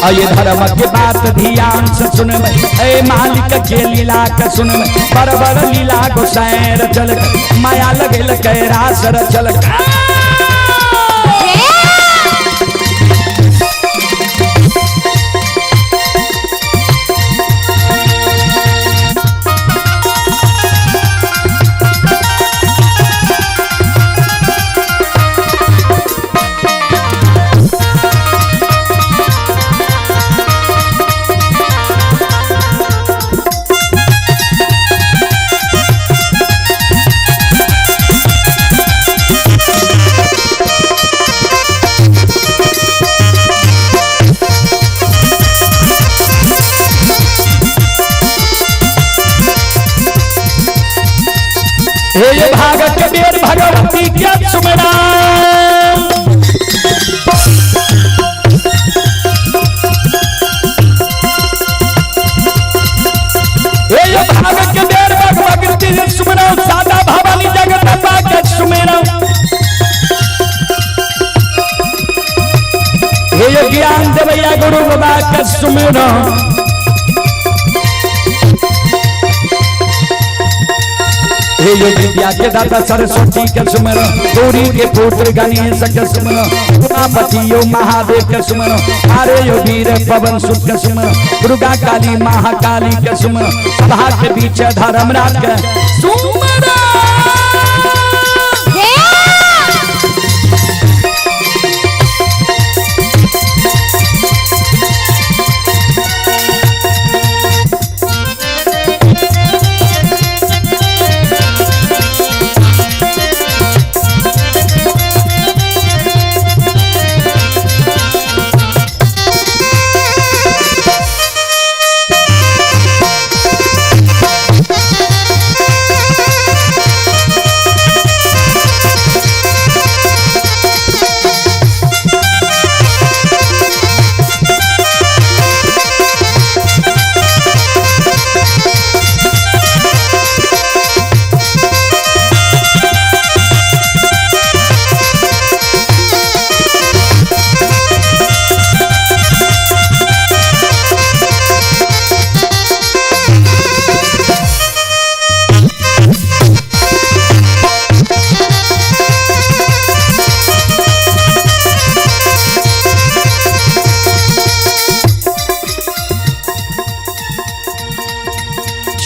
आइए धर्म के बात ध्यान से सुन ए मालिक के लीला के सुन। बरबर लीला गोसैर चल माया लगल के रास चल। के बेर भगवती के सुमरा। ए यो भाग के बेर भगवती के सुमरा, सादा भवानी जगदम्बा के सुमेरा। हे यो ज्ञान देवैया गुरु बाबा के सुमेरा। हे यो विद्या के दाता सरस्वती के सुमरो, गौरी के पुत्र गणेश के सुमरो, उमापति यो महादेव के सुमरो, अरे यो वीर पवन सुत के सुमरो, दुर्गा काली महाकाली के सुमरो, सभा के बीच धर्मराज के सुमरो।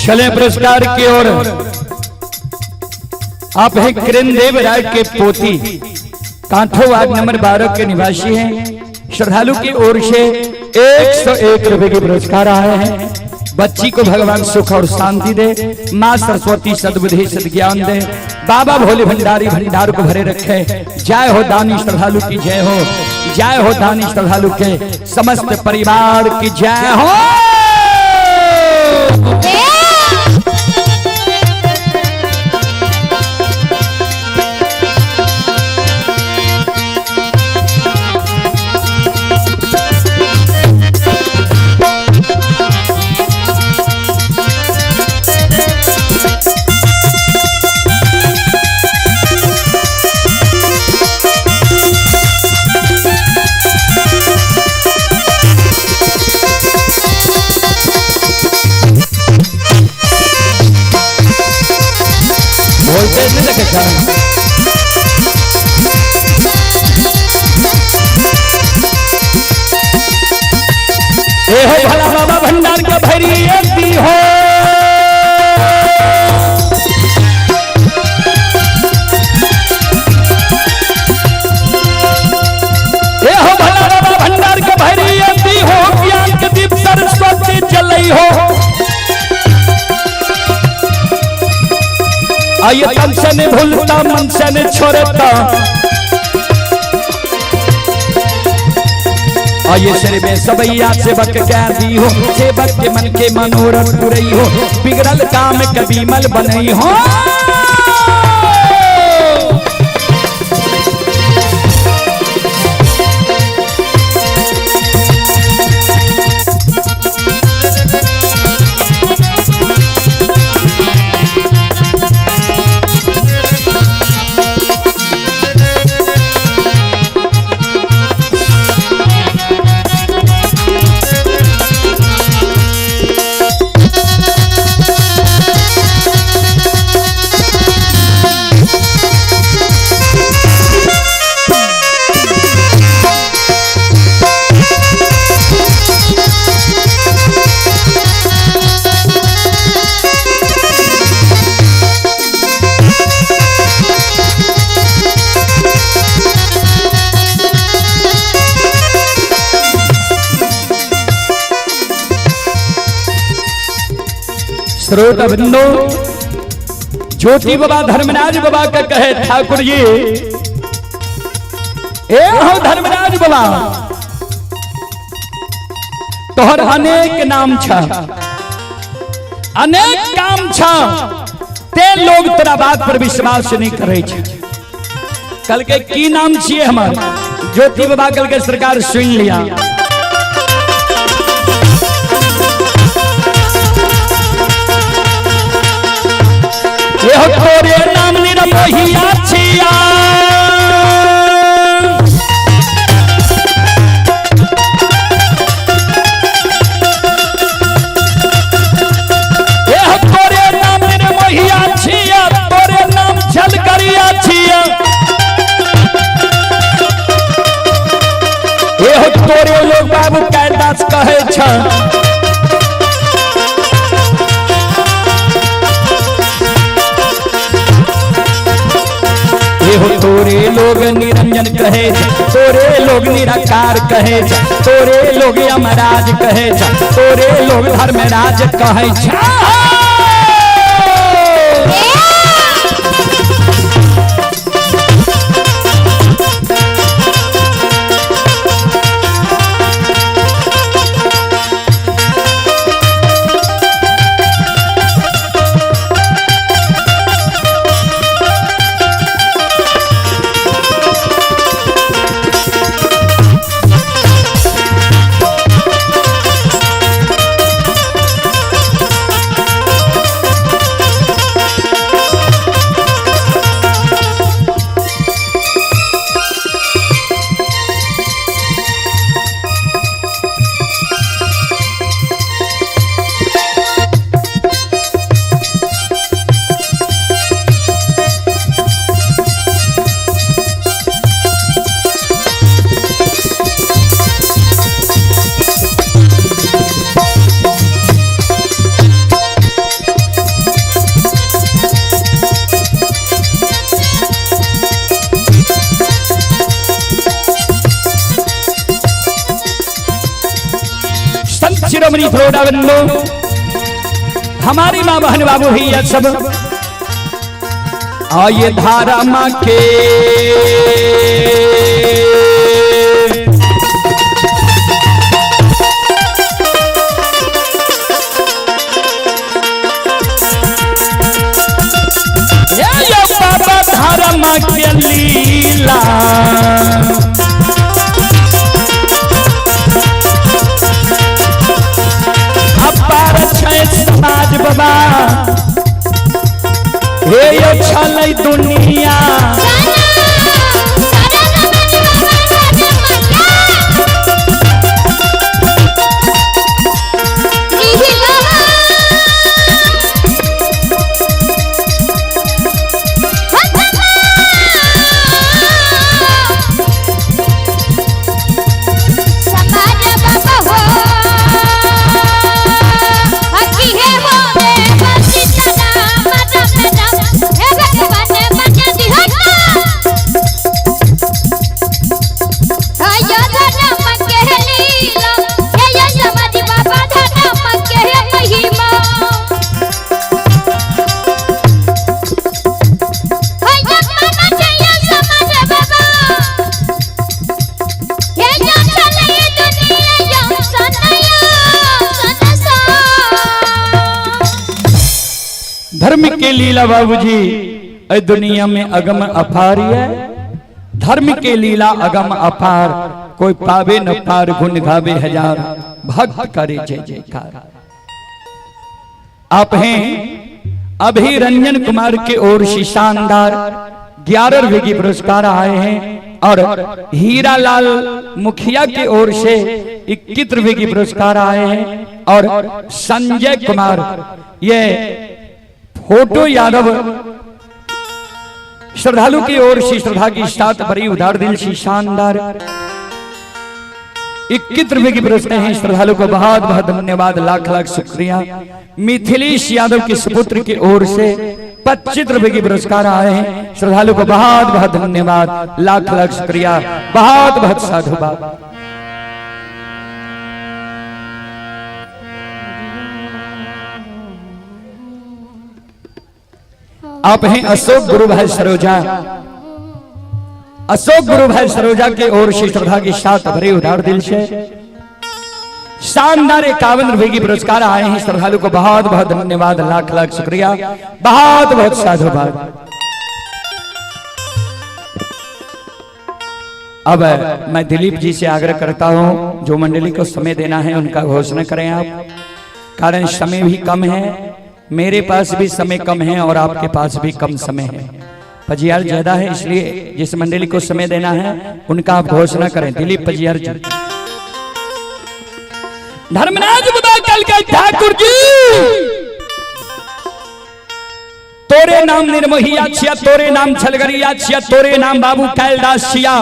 चले पुरस्कार की ओर। आप हैं किरण देव राय के पोती, कांठो वार्ड नंबर 12 के निवासी हैं। श्रद्धालु की ओर से 101 रुपए के पुरस्कार आए हैं। बच्ची को भगवान सुख और शांति दे, माँ सरस्वती सद्बुद्धि सद्ज्ञान दे, बाबा भोले भंडारी भंडार को भरे रखे। जय हो दानी श्रद्धालु की जय हो, जय हो दानी श्रद्धालु के समस्त परिवार की जय हो। वोल्टेज नहीं लगे सर। ए हो भला बाबा भंडार का भरी दी हो, ए हो भला बाबा भंडार का भरी दी हो, ज्ञान के दीप सरस्वती जलई हो। आइए तन से नहीं भूलता मन से नहीं छोड़ता, आइए शरीर में सबैया सेवक कह दी हो, सेवक के मन के मनोरथ पुरई हो, बिगड़ल काम कभी मल बनई हो। श्रोता बिंदु ज्योति बाबा धर्मराज बाबा का कहे ठाकुर जी, ए हो धर्मराज बाबा, तोहर अनेक नाम छ, अनेक काम छ, ते लोग तोरा बात पर विश्वास नहीं करे छै। कल के की नाम छिए हमर? ज्योति बाबा कल के सरकार सुन लिया। ये तोरे नाम निरमोहिया छिया, ये तोरे नाम निरमोहिया छिया, तोरे नाम झलकरिया छिया, ये तोरे लोग बाबू कैलाश कहे छ। एहो तोरे लोग निरंजन कहे छ, तोरे लोग निराकार कहे छ, तोरे लोग यमराज कहे छ, तोरे लोग धर्मराज कहे छ। संत शिरोमणि थोड़ा हमारी माँ बहन बाबू भैया सब आइए धारा माँ के ये यो बाबा धारा माँ के लीला, अपार छै समाज बाबा, हे यो छलै दुनिया। धर्म के लीला बाबूजी ए दुनिया में अगम अपार है। धर्म के लीला अगम अपार, कोई पावे न पार, गुण गावे हजार, भक्त करे जय जयकार। आप हैं अभी रंजन कुमार के ओर से शानदार 11 रुपए की पुरस्कार आए हैं और हीरा लाल मुखिया के ओर से 21 रुपए की पुरस्कार आए हैं और संजय कुमार ये फोटो यादव श्रद्धालु की ओर से श्रद्धा की साथ बड़ी उदार दिल से शानदार 21 रुपए की पुरस्कार हैं। श्रद्धालु को बहुत बहुत धन्यवाद, लाख लाख शुक्रिया। मिथिलेश यादव के सुपुत्र की ओर से 25 रुपए की पुरस्कार आए हैं। श्रद्धालु को बहुत बहुत धन्यवाद, लाख लाख शुक्रिया, बहुत बहुत साधुवाद। आप हैं अशोक गुरु भाई सरोजा, अशोक गुरु भाई सरोजा के ओर से श्रद्धा के साथ भरे उदार दिल से शानदार 51 रुपए की पुरस्कार आए हैं। श्रद्धालु को बहुत बहुत धन्यवाद, लाख लाख शुक्रिया, बहुत बहुत साधुवाद। अब मैं दिलीप जी से आग्रह करता हूं, जो मंडली को समय देना है उनका घोषणा करें आप, कारण समय भी कम है, मेरे पास भी समय कम है और आपके पास भी कम समय है, पजियार ज्यादा है, इसलिए जिस मंडली को समय देना है उनका आप घोषणा करें। दिलीप पजियार जी। धर्मराज बाबा कल के ठाकुर जी, तोरे नाम निर्मोहिया छिया, तोरे नाम छलगरिया छिया, तोरे नाम बाबू कैलदास छिया,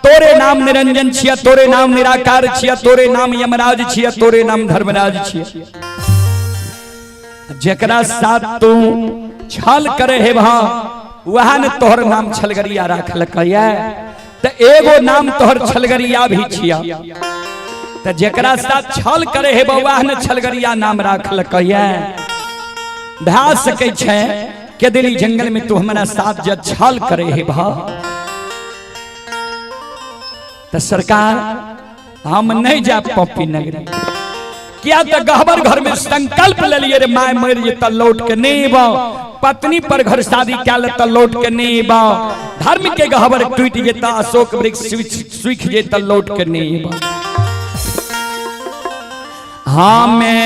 तोरे नाम निरंजन छिया, तोरे नाम निराकार छिया, तोरे नाम यमराज छिया, तोरे नाम धर्मराज छिया। जकरा साथ तू छल करे हे भा, वह ने तोहर नाम छलगरिया राखलक त एगो नाम तोहर छलगरिया भी छिया। त जकरा साथ छल करे हे वह ने छलगरिया नाम राखलक। भा सकै छै के दिली जंगल में तू हमरा साथ जब छल करे हे भा, त सरकार हम नहीं जा पप्पी नगरी। किया त गहबर घर में संकल्प ले लिए रे, my मर जेता लौट के नहीं अबो, पत्नी पर घर शादी क्या ले त लौट के नहीं अबो, धर्म के गहबर टूट जेता, अशोक वृक्ष सूख जेता, लौट के नहीं अबो। हाँ मैं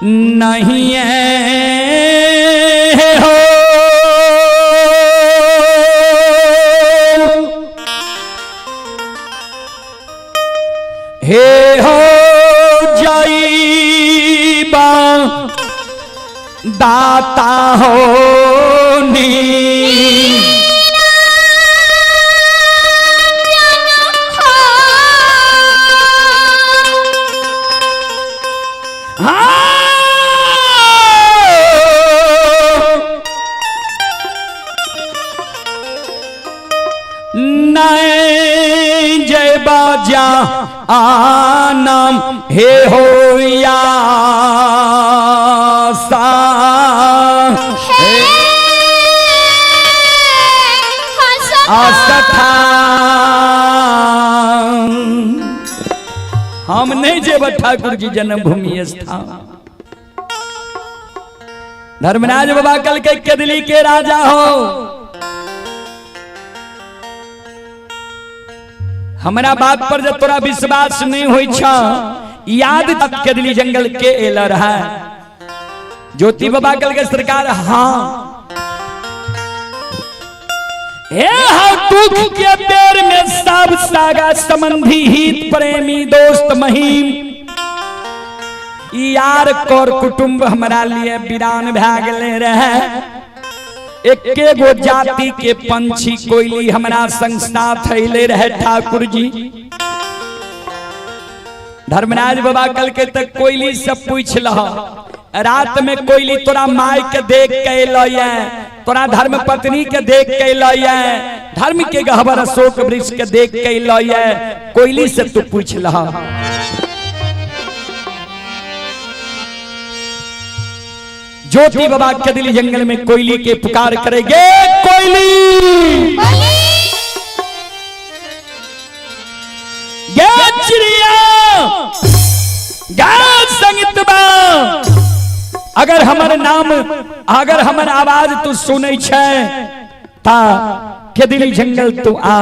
नहीं है हो, हे हो जाइबा दाता हो नी। हाँ नहीं जय बाजा आनाम हे हो या सा आस्था। हम नहीं जेब ठाकुर जी जन्मभूमि स्थान। धर्मराज बाबा कल के केदली के राजा हो, हमरा बात पर जब तोरा विश्वास नहीं होई छ, याद केदली जंगल के एल रहा। ज्योति बाबा कल के सरकार हाँ, हे how दुख के बेर में सब सागा संबंधी हित प्रेमी दोस्त महीम यार कर कुटुंब हमरा लिए वीरान भए गेले रहे। एके गो जाति के पंछी कोयली हमरा संग साथ अइले रहे। ठाकुर जी, धर्मराज बाबा कल के तक कोयली से पूछ लह, रात में कोयली तोरा माय के देख के एलो, तोरा धर्म पत्नी के देख के एलो, धर्म के गहबर अशोक वृक्ष के देख के एलो, कोयली से तू पूछ लह। ज्योति बाबा के दिल जंगल में कोयली के पुकार करेंगे, कोयली गे चिड़िया गा संगीत बा, अगर हमर नाम, अगर हमर आवाज तू सुनै छै ता के दिल जंगल तू आ,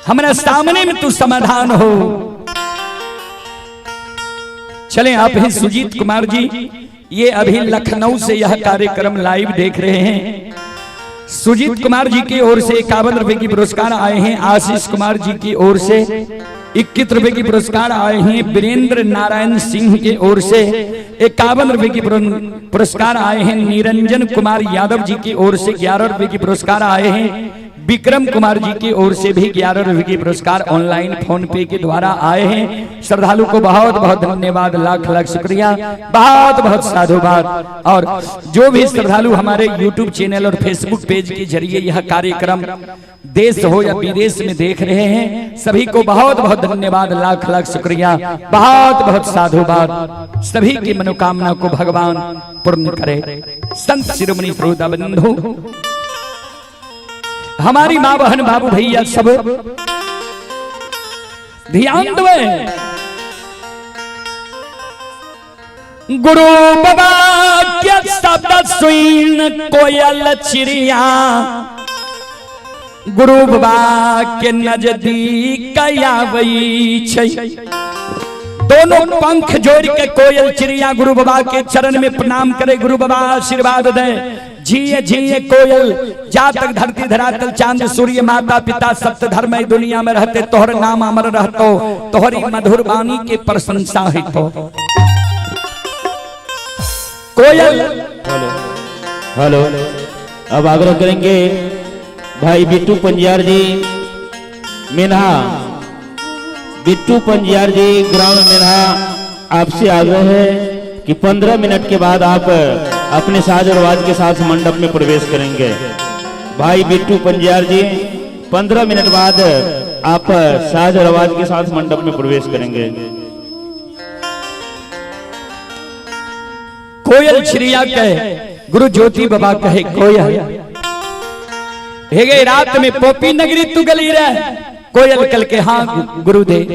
हमरा सामने में तू समाधान हो। चलें आप हैं सुजीत कुमार जी, ये अभी लखनऊ से यह कार्यक्रम लाइव देख रहे हैं। सुजीत कुमार जी की ओर से 51 रुपए की पुरस्कार आए हैं। आशीष कुमार जी की ओर से 21 रुपए की पुरस्कार आए हैं। वीरेंद्र नारायण सिंह की ओर से 51 रुपए की पुरस्कार आए हैं। निरंजन कुमार यादव जी की ओर से 11 रुपए की पुरस्कार आए हैं। विक्रम कुमार जी की ओर से भी 11 रुपए की पुरस्कार ऑनलाइन फोन पे के द्वारा आए हैं। श्रद्धालु को बहुत बहुत धन्यवाद, लाख लाख शुक्रिया, बहुत बहुत साधुवाद। और जो भी श्रद्धालु हमारे यूट्यूब चैनल और फेसबुक पेज के जरिए यह कार्यक्रम देश हो या विदेश में देख रहे हैं, सभी को बहुत बहुत धन्यवाद, लाख लाख शुक्रिया, बहुत बहुत साधुवाद। सभी की मनोकामना को भगवान पूर्ण करे। संत शिरोमणि श्रोता बंधु, हमारी माँ बहन बाबू भैया सब ध्यान दे। गुरु बाबा के शब्द सुन कोयल चिड़िया गुरु बाबा के नजदीक आबै छै। दोनों पंख जोड़ के कोयल चिड़िया गुरु बाबा के चरण में प्रणाम करे, गुरु बाबा आशीर्वाद दे। जिए जिए कोयल, जा तक धरती धरातल चांद सूर्य माता पिता सप्त धर्म दुनिया में रहते, तोहर नाम अमर रहतो, तोहरी मधुर वाणी के प्रशंसा है। तो कोयल हेलो हेलो। अब आग्रह करेंगे भाई बिट्टू पंजियार जी मिन्हा, बिट्टू पंजियार जी ग्राम मिन्हा, आपसे आग्रह है कि 15 मिनट के बाद आप अपने साज और वाज के साथ मंडप में प्रवेश करेंगे। भाई बिट्टू पंजियार जी 15 मिनट बाद आप साज और आवाज के साथ मंडप में प्रवेश करेंगे। कोयल चिड़िया कहे, गुरु ज्योति बाबा कहे कोयल हे गई रात में पोपी नगरी तू गली रे। कोयल कल के हाँ गुरुदेव,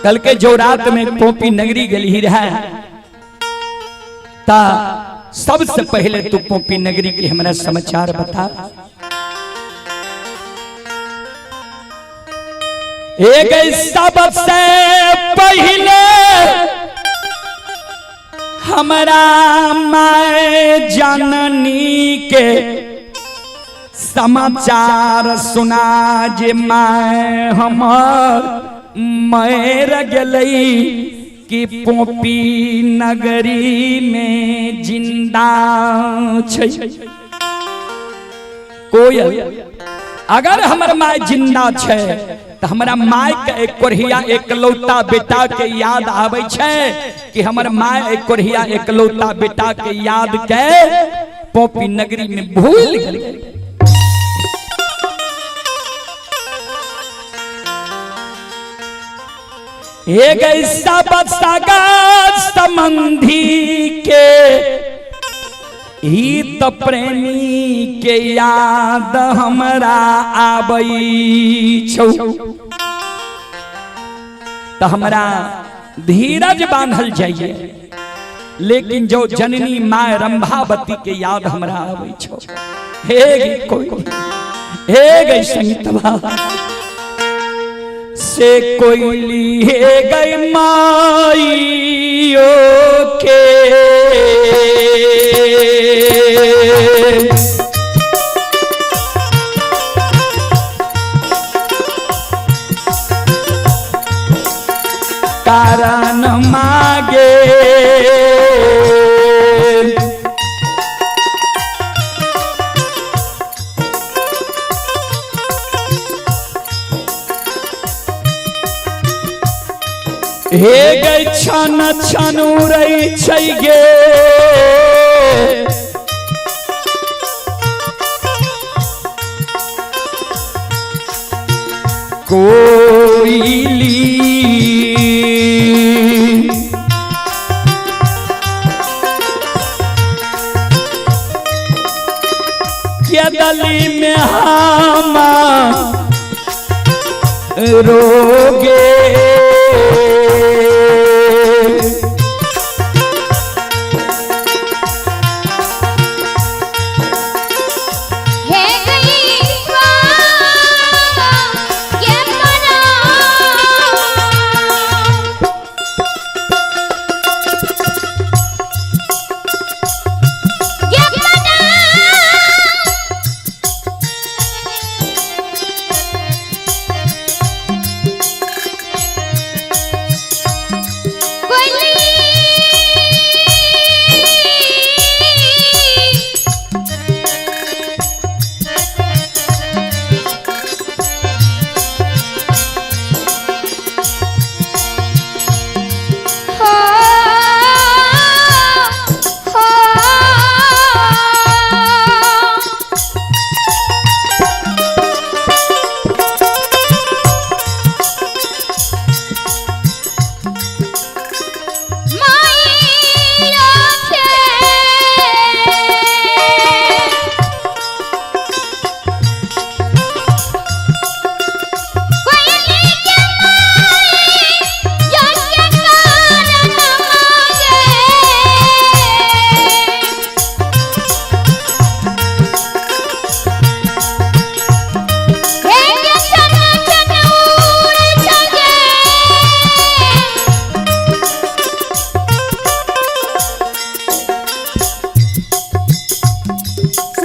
कल के जो रात में पोपी नगरी गली रहे ता सबसे पहले तू पोपी नगरी के हमरा समाचार बता। एक सबसे पहले हमरा माय जननी के समाचार सुना जे my हमर मर गेलई कि पोपी नगरी में जिंदा छै। कोयल अगर हमर my जिंदा छै तो हमरा my के एक कोढ़िया एकलौता बेटा के याद आबै छै कि हमर my एक कोढ़िया एकलौता बेटा के याद के पोपी नगरी में भूल गेल। एक सब सगा संबंधी के ही तो प्रेमी के याद हमरा आबै छौ। तो हमरा धीरज बांधल जाइए, लेकिन जो जननी my Rambhavati के याद हमरा आबै छौ। हे गे कोई, हे गई संगीतवा से कोयली, हे गई माइयो के कारण मागे हे गई छन छन उड़ै छै गे। कोयली के दली में हम रोगे हे गई ये मना ये मना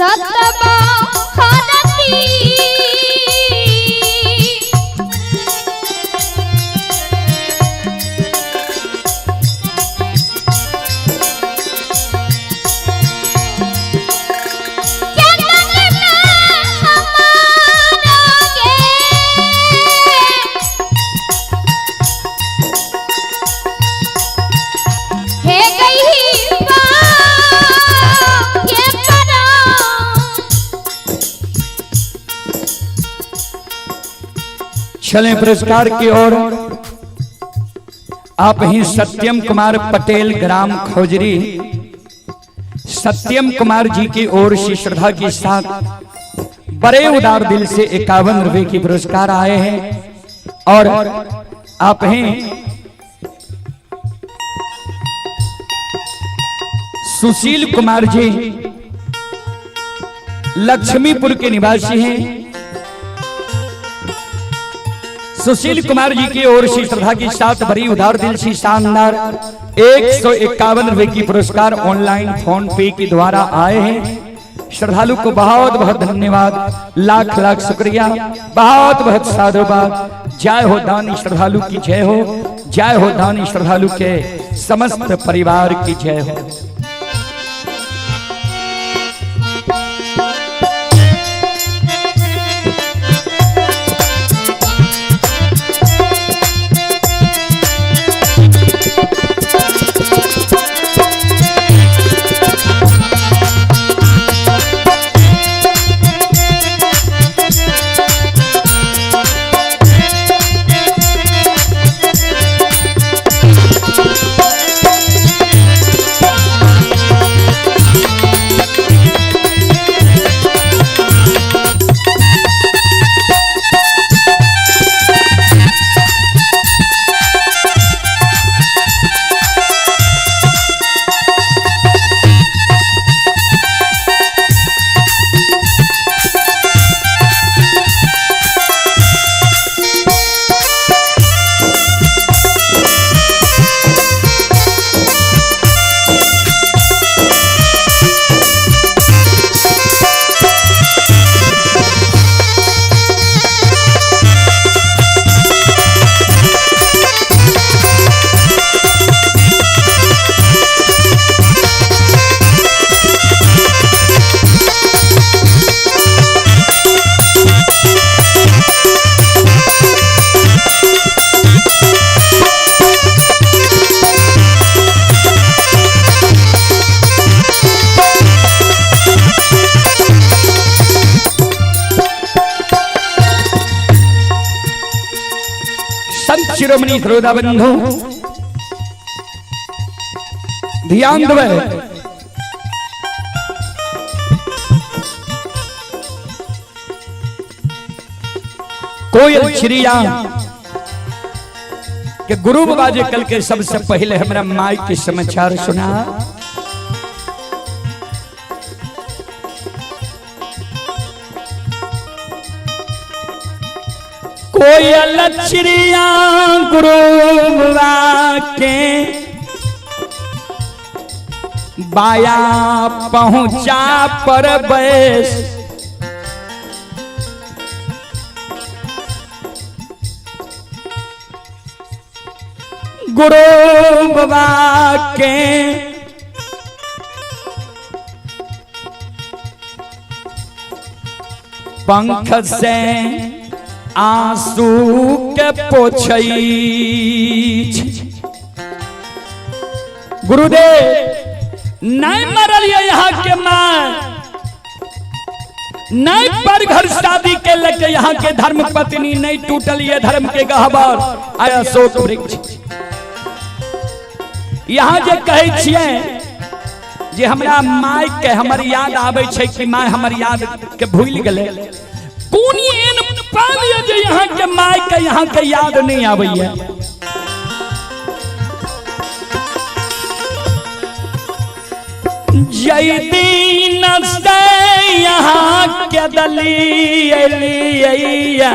रतबा हरती। चंदन में हमारा गे हे गई बा ये परा। चलें पुरस्कार की ओर। आप ही सत्यम कुमार पटेल, ग्राम खोजरी, सत्यम कुमार जी की ओर से श्रद्धा के साथ बड़े उदार दिल से 51 रुपए की पुरस्कार आए हैं। और आप हैं सुशील कुमार जी, लक्ष्मीपुर के निवासी हैं। सुशील कुमार जी की ओर से श्रद्धा के साथ बड़ी उदार दिल से शानदार 151 रुपए की पुरस्कार ऑनलाइन फोन पे के द्वारा आए हैं। श्रद्धालु को बहुत बहुत धन्यवाद, लाख लाख शुक्रिया, बहुत बहुत साधुवाद। जय हो दानी श्रद्धालु की जय हो, जय हो दानी श्रद्धालु के समस्त परिवार की जय हो। संत शिरोमणि श्रोता बंधु, ध्यान देवे। कोयल चिड़िया के गुरु बाबा जे कल के सबसे पहले हमरा माई के समाचार सुना। कोयल चिड़िया गुरु बाबा के बाया पहुंचा पर बैस, गुरु बाबा के पंख से आंसू के पोछई। गुरुदेव नहीं मरल ये यहाँ के माँ, नहीं पर घर शादी के लेके यहाँ के धर्म पत्नी नहीं टूटल ये धर्म के गहबर। आया अशोक वृक्ष यहाँ जे कहै छियै जे हमरा माय के हमर याद आबै छै कि माय हमर याद के भूल गेलै, कोन एहन पाप ये जे यहाँ के माय के यहाँ के याद नहीं आबैया। जय दीन से यहाँ के दली अलिया,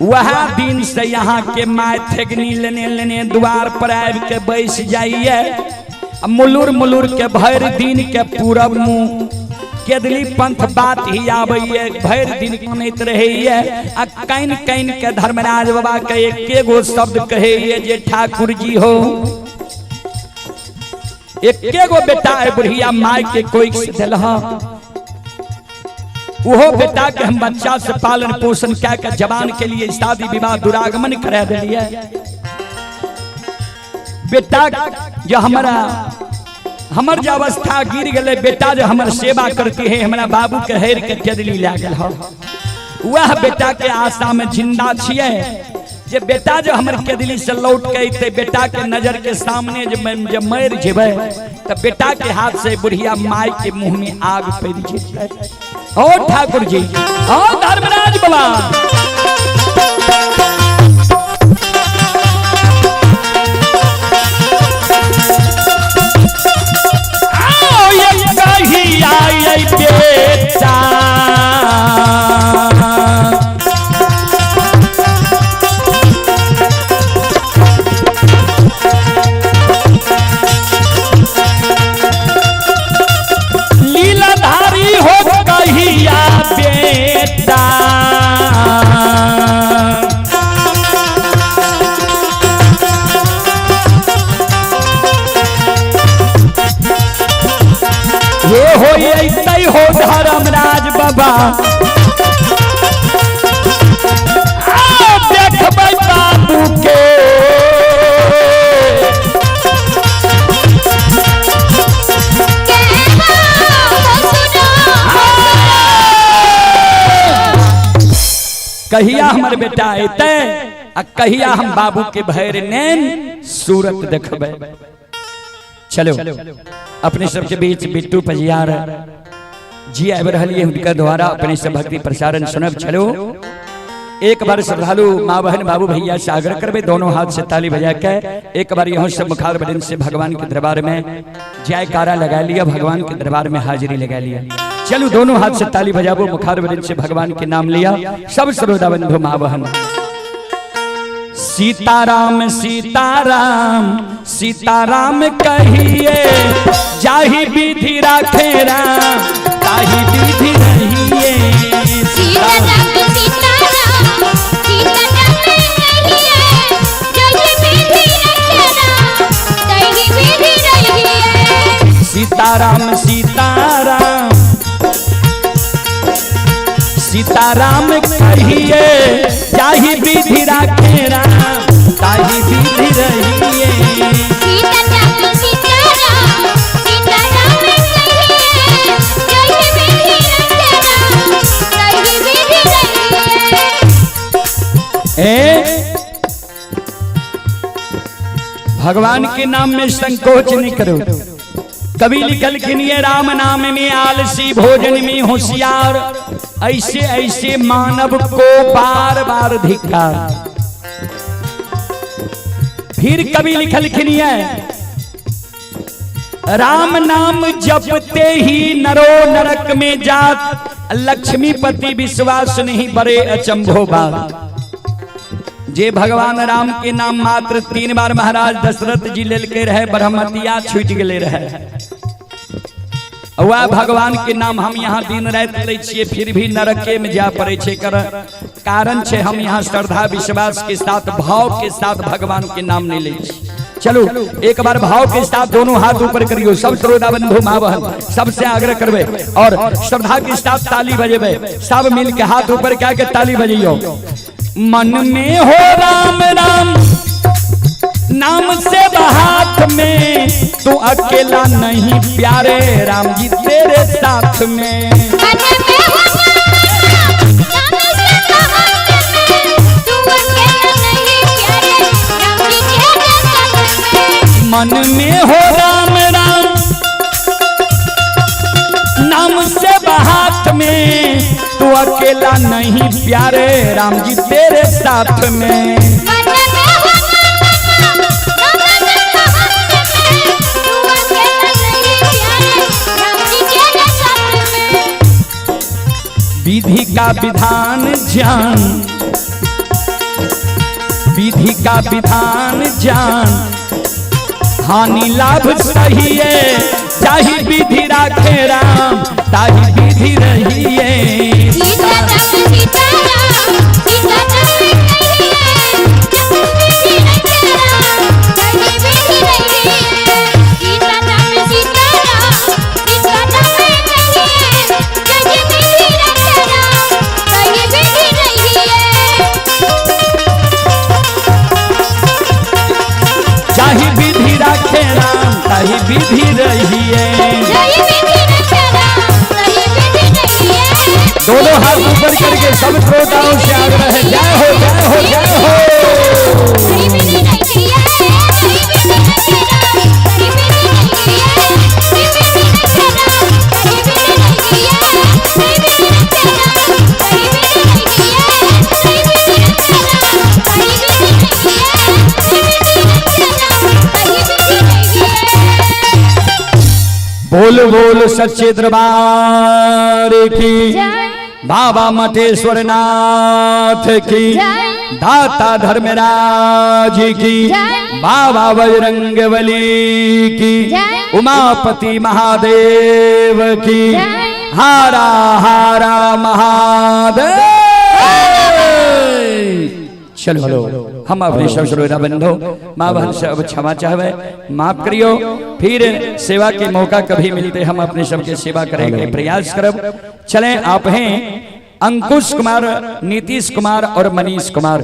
वह दिन से यहाँ के my थेगनी लेने लेने द्वार पर आबि के बैस जाइए। आ मुलुर मुलुर के भरि दिन के पूरब मुँह केदली पंथ बात ही आबैये, भरि दिन कनैत रहैये आ कानि कानि के धर्मराज बाबा के एके गो शब्द कहैये जे ठाकुर जी हो, एके गो बेटा है बुढ़िया माय के कोई से दिलह, उहो बेटा के हम बच्चा से पालन पोषण कए के जवान के लिए शादी विवाह दुरागमन करा दिलिए। बेटा जो हमारा हमर जो अवस्था गिर गए, बेटा जो हमर सेवा करती है, हमरा बाबू के हेर के केदली लए गेल हो, वह बेटा के आशा में जिंदा छिए जे बेटा जो हमर केदली से लौट के अइते, बेटा के नजर के सामने जे मरि जेबै त बेटा के हाथ से बुढ़िया माय के मुंह में आग पड़ि जेतै। ओ ठाकुर जी, ओ धर्मराज बाबा, आओ ये कहिया ये बेटा, लीलाधारी हो कहिया बेटा, हे हो ऐसे हो धर्मराज बाबा, आओ देखबै बाबू के, कहिया हमर बेटा अयतै आ कहिया हम बाबू के भैर नैन सूरत देखबै। चलो अपने सबके बीच बिट्टू पजियार जी आबि रहलियै, हुनकर द्वारा अपने सब भक्ति प्रसारण सुनब। चलो एक बार श्रद्धालु माँ बहन बाबू भैया से आग्रह करबे दोनों हाथ से ताली बजा के एक बार यहाँ सब मुखार बदन से भगवान के दरबार में जयकारा लगा लिया, भगवान के दरबार में हाजिरी लगा लिया। चलो दोनों हाथ से ताली बजाबो, मुखार बदन से भगवान के नाम लिया। सब श्रोता बंधु माँ बहन, सीताराम सीताराम सीताराम कहिए, जाहि विधि राखे राम ताहि विधि रहिए। सीताराम सीताराम सीताराम कहिए, जाहि विधि राखे राम ताहि विधि रहिए। सीताराम सीताराम सीताराम कहिए, जाहि विधि राखे राम ताहि विधि रहिए। सीताराम सीताराम सीताराम कहिए, जाहि विधि राखे राम ताहि विधि रहिए। ए भगवान के नाम में संकोच नहीं करो। कवि लिखलखिन ये राम नाम में आलसी भोजन में होशियार, ऐसे ऐसे मानव को बार बार धिक्कार। फिर कवि लिखलखिन ये राम नाम जपते ही नरो नरक में जात, लक्ष्मीपति विश्वास नहीं बड़े अचंभो बात। जे भगवान राम के नाम मात्र 3 बार महाराज दशरथ जी लेलके रहे, ब्रह्मतिया छूट गए रहे। वह भगवान के नाम हम यहाँ दिन रात लै छियै, फिर भी नरके में जा पड़े छै। कारण छै हम यहाँ श्रद्धा विश्वास के साथ भाव के साथ भगवान के नाम नहीं लै छी। चलो एक बार भाव के साथ दोनों हाथ ऊपर करियो। सब श्रोता बंधु माँ बहन सबसे आग्रह करबे और श्रद्धा के साथ ताली बजेबे। सब मिल के हाथ ऊपर क्या के ताली बजइयो। मन में हो राम राम नाम से हाथ में, तू अकेला नहीं प्यारे राम जी तेरे साथ में। मन में हो राम नाम से हाथ में, तू अकेला नहीं प्यारे राम जी तेरे साथ में। मन में हो राम राम नाम से हाथ में, तू अकेला नहीं प्यारे राम जी तेरे साथ में। मन में हो राम नाम से हाथ में, तू अकेला नहीं प्यारे राम जी तेरे साथ में। विधि का विधान जान, विधि का विधान जान, हानि लाभ सहिए, जाहि विधि राखे राम ताहि विधि रहिए। सीता राम सीता राम सीता राम कहिए, जय विधि रखे राम ताहि विधि रहिए। सीता राम सीता राम सीता राम कहिए, जय विधि रखे राम ताहि विधि रहिए। जाहि विधि राखे राम ताहि विधि रहिए। जय विधि रखे राम ताहि विधि रहिए। दोनों हाथ ऊपर करके सब श्रोताओं से आग्रह है, जय हो जय हो जय हो। जय विधि रहिए, जय विधि रखे राम ताहि विधि रहिए। जय विधि रखे राम ताहि विधि रहिए। जय विधि रखे राम ताहि विधि रहिए। जय विधि रखे राम ताहि विधि रहिए। जय विधि रखे राम ताहि विधि रहिए। बोल बोल सच्चे दरबार की, जय। बाबा मटेश्वर नाथ की, जय। दाता धर्मराज की, जय। बाबा बजरंग बली की, जय। उमापति महादेव की, जय। हारा हारा महादेव। चलो हम अपने सब श्रोता बंधु माँ बहन से अब क्षमा चाहवे, माफ करियो। फिर सेवा के मौका कभी मिलते हम अपने सबके सेवा करे के प्रयास करब। चले आप हैं अंकुश कुमार, नीतीश कुमार और मनीष कुमार,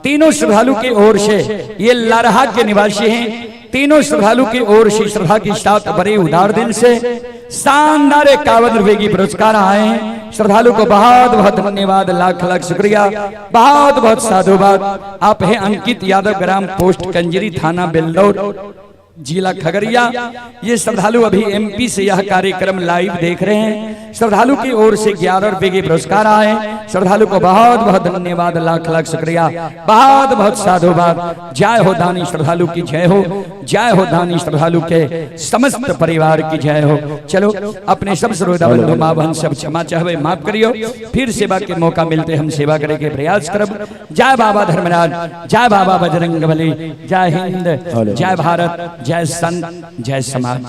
तीनों श्रद्धालु की ओर से, ये लरहा के निवासी हैं। तीनों श्रद्धालु की ओर से श्रद्धा के साथ बड़े उदार दिल से शानदार 51 रुपए की पुरस्कार आए हैं। श्रद्धालु को बहुत बहुत धन्यवाद, लाख लाख शुक्रिया, बहुत बहुत साधुवाद। आप हैं अंकित यादव, ग्राम पोस्ट कंजरी, थाना बेलदौर, जिला खगड़िया। ये श्रद्धालु अभी एमपी से यह कार्यक्रम लाइव देख रहे हैं। श्रद्धालु की ओर से 11 रुपए के पुरस्कार आए। श्रद्धालु को बहुत बहुत धन्यवाद, लाख लाख शुक्रिया, बहुत बहुत साधुवाद। जय हो दानी श्रद्धालु की जय हो, जय हो दानी श्रद्धालु के समस्त परिवार की जय हो। चलो अपने सब श्रोता बंधु माँ बहन सब क्षमा चाहवे, माफ करियो। फिर सेवा के मौका मिलते हम सेवा करे के प्रयास करब। जय बाबा धर्मराज, जय बाबा बजरंग बली, जय हिंद, जय भारत, जय संत, जय समाज।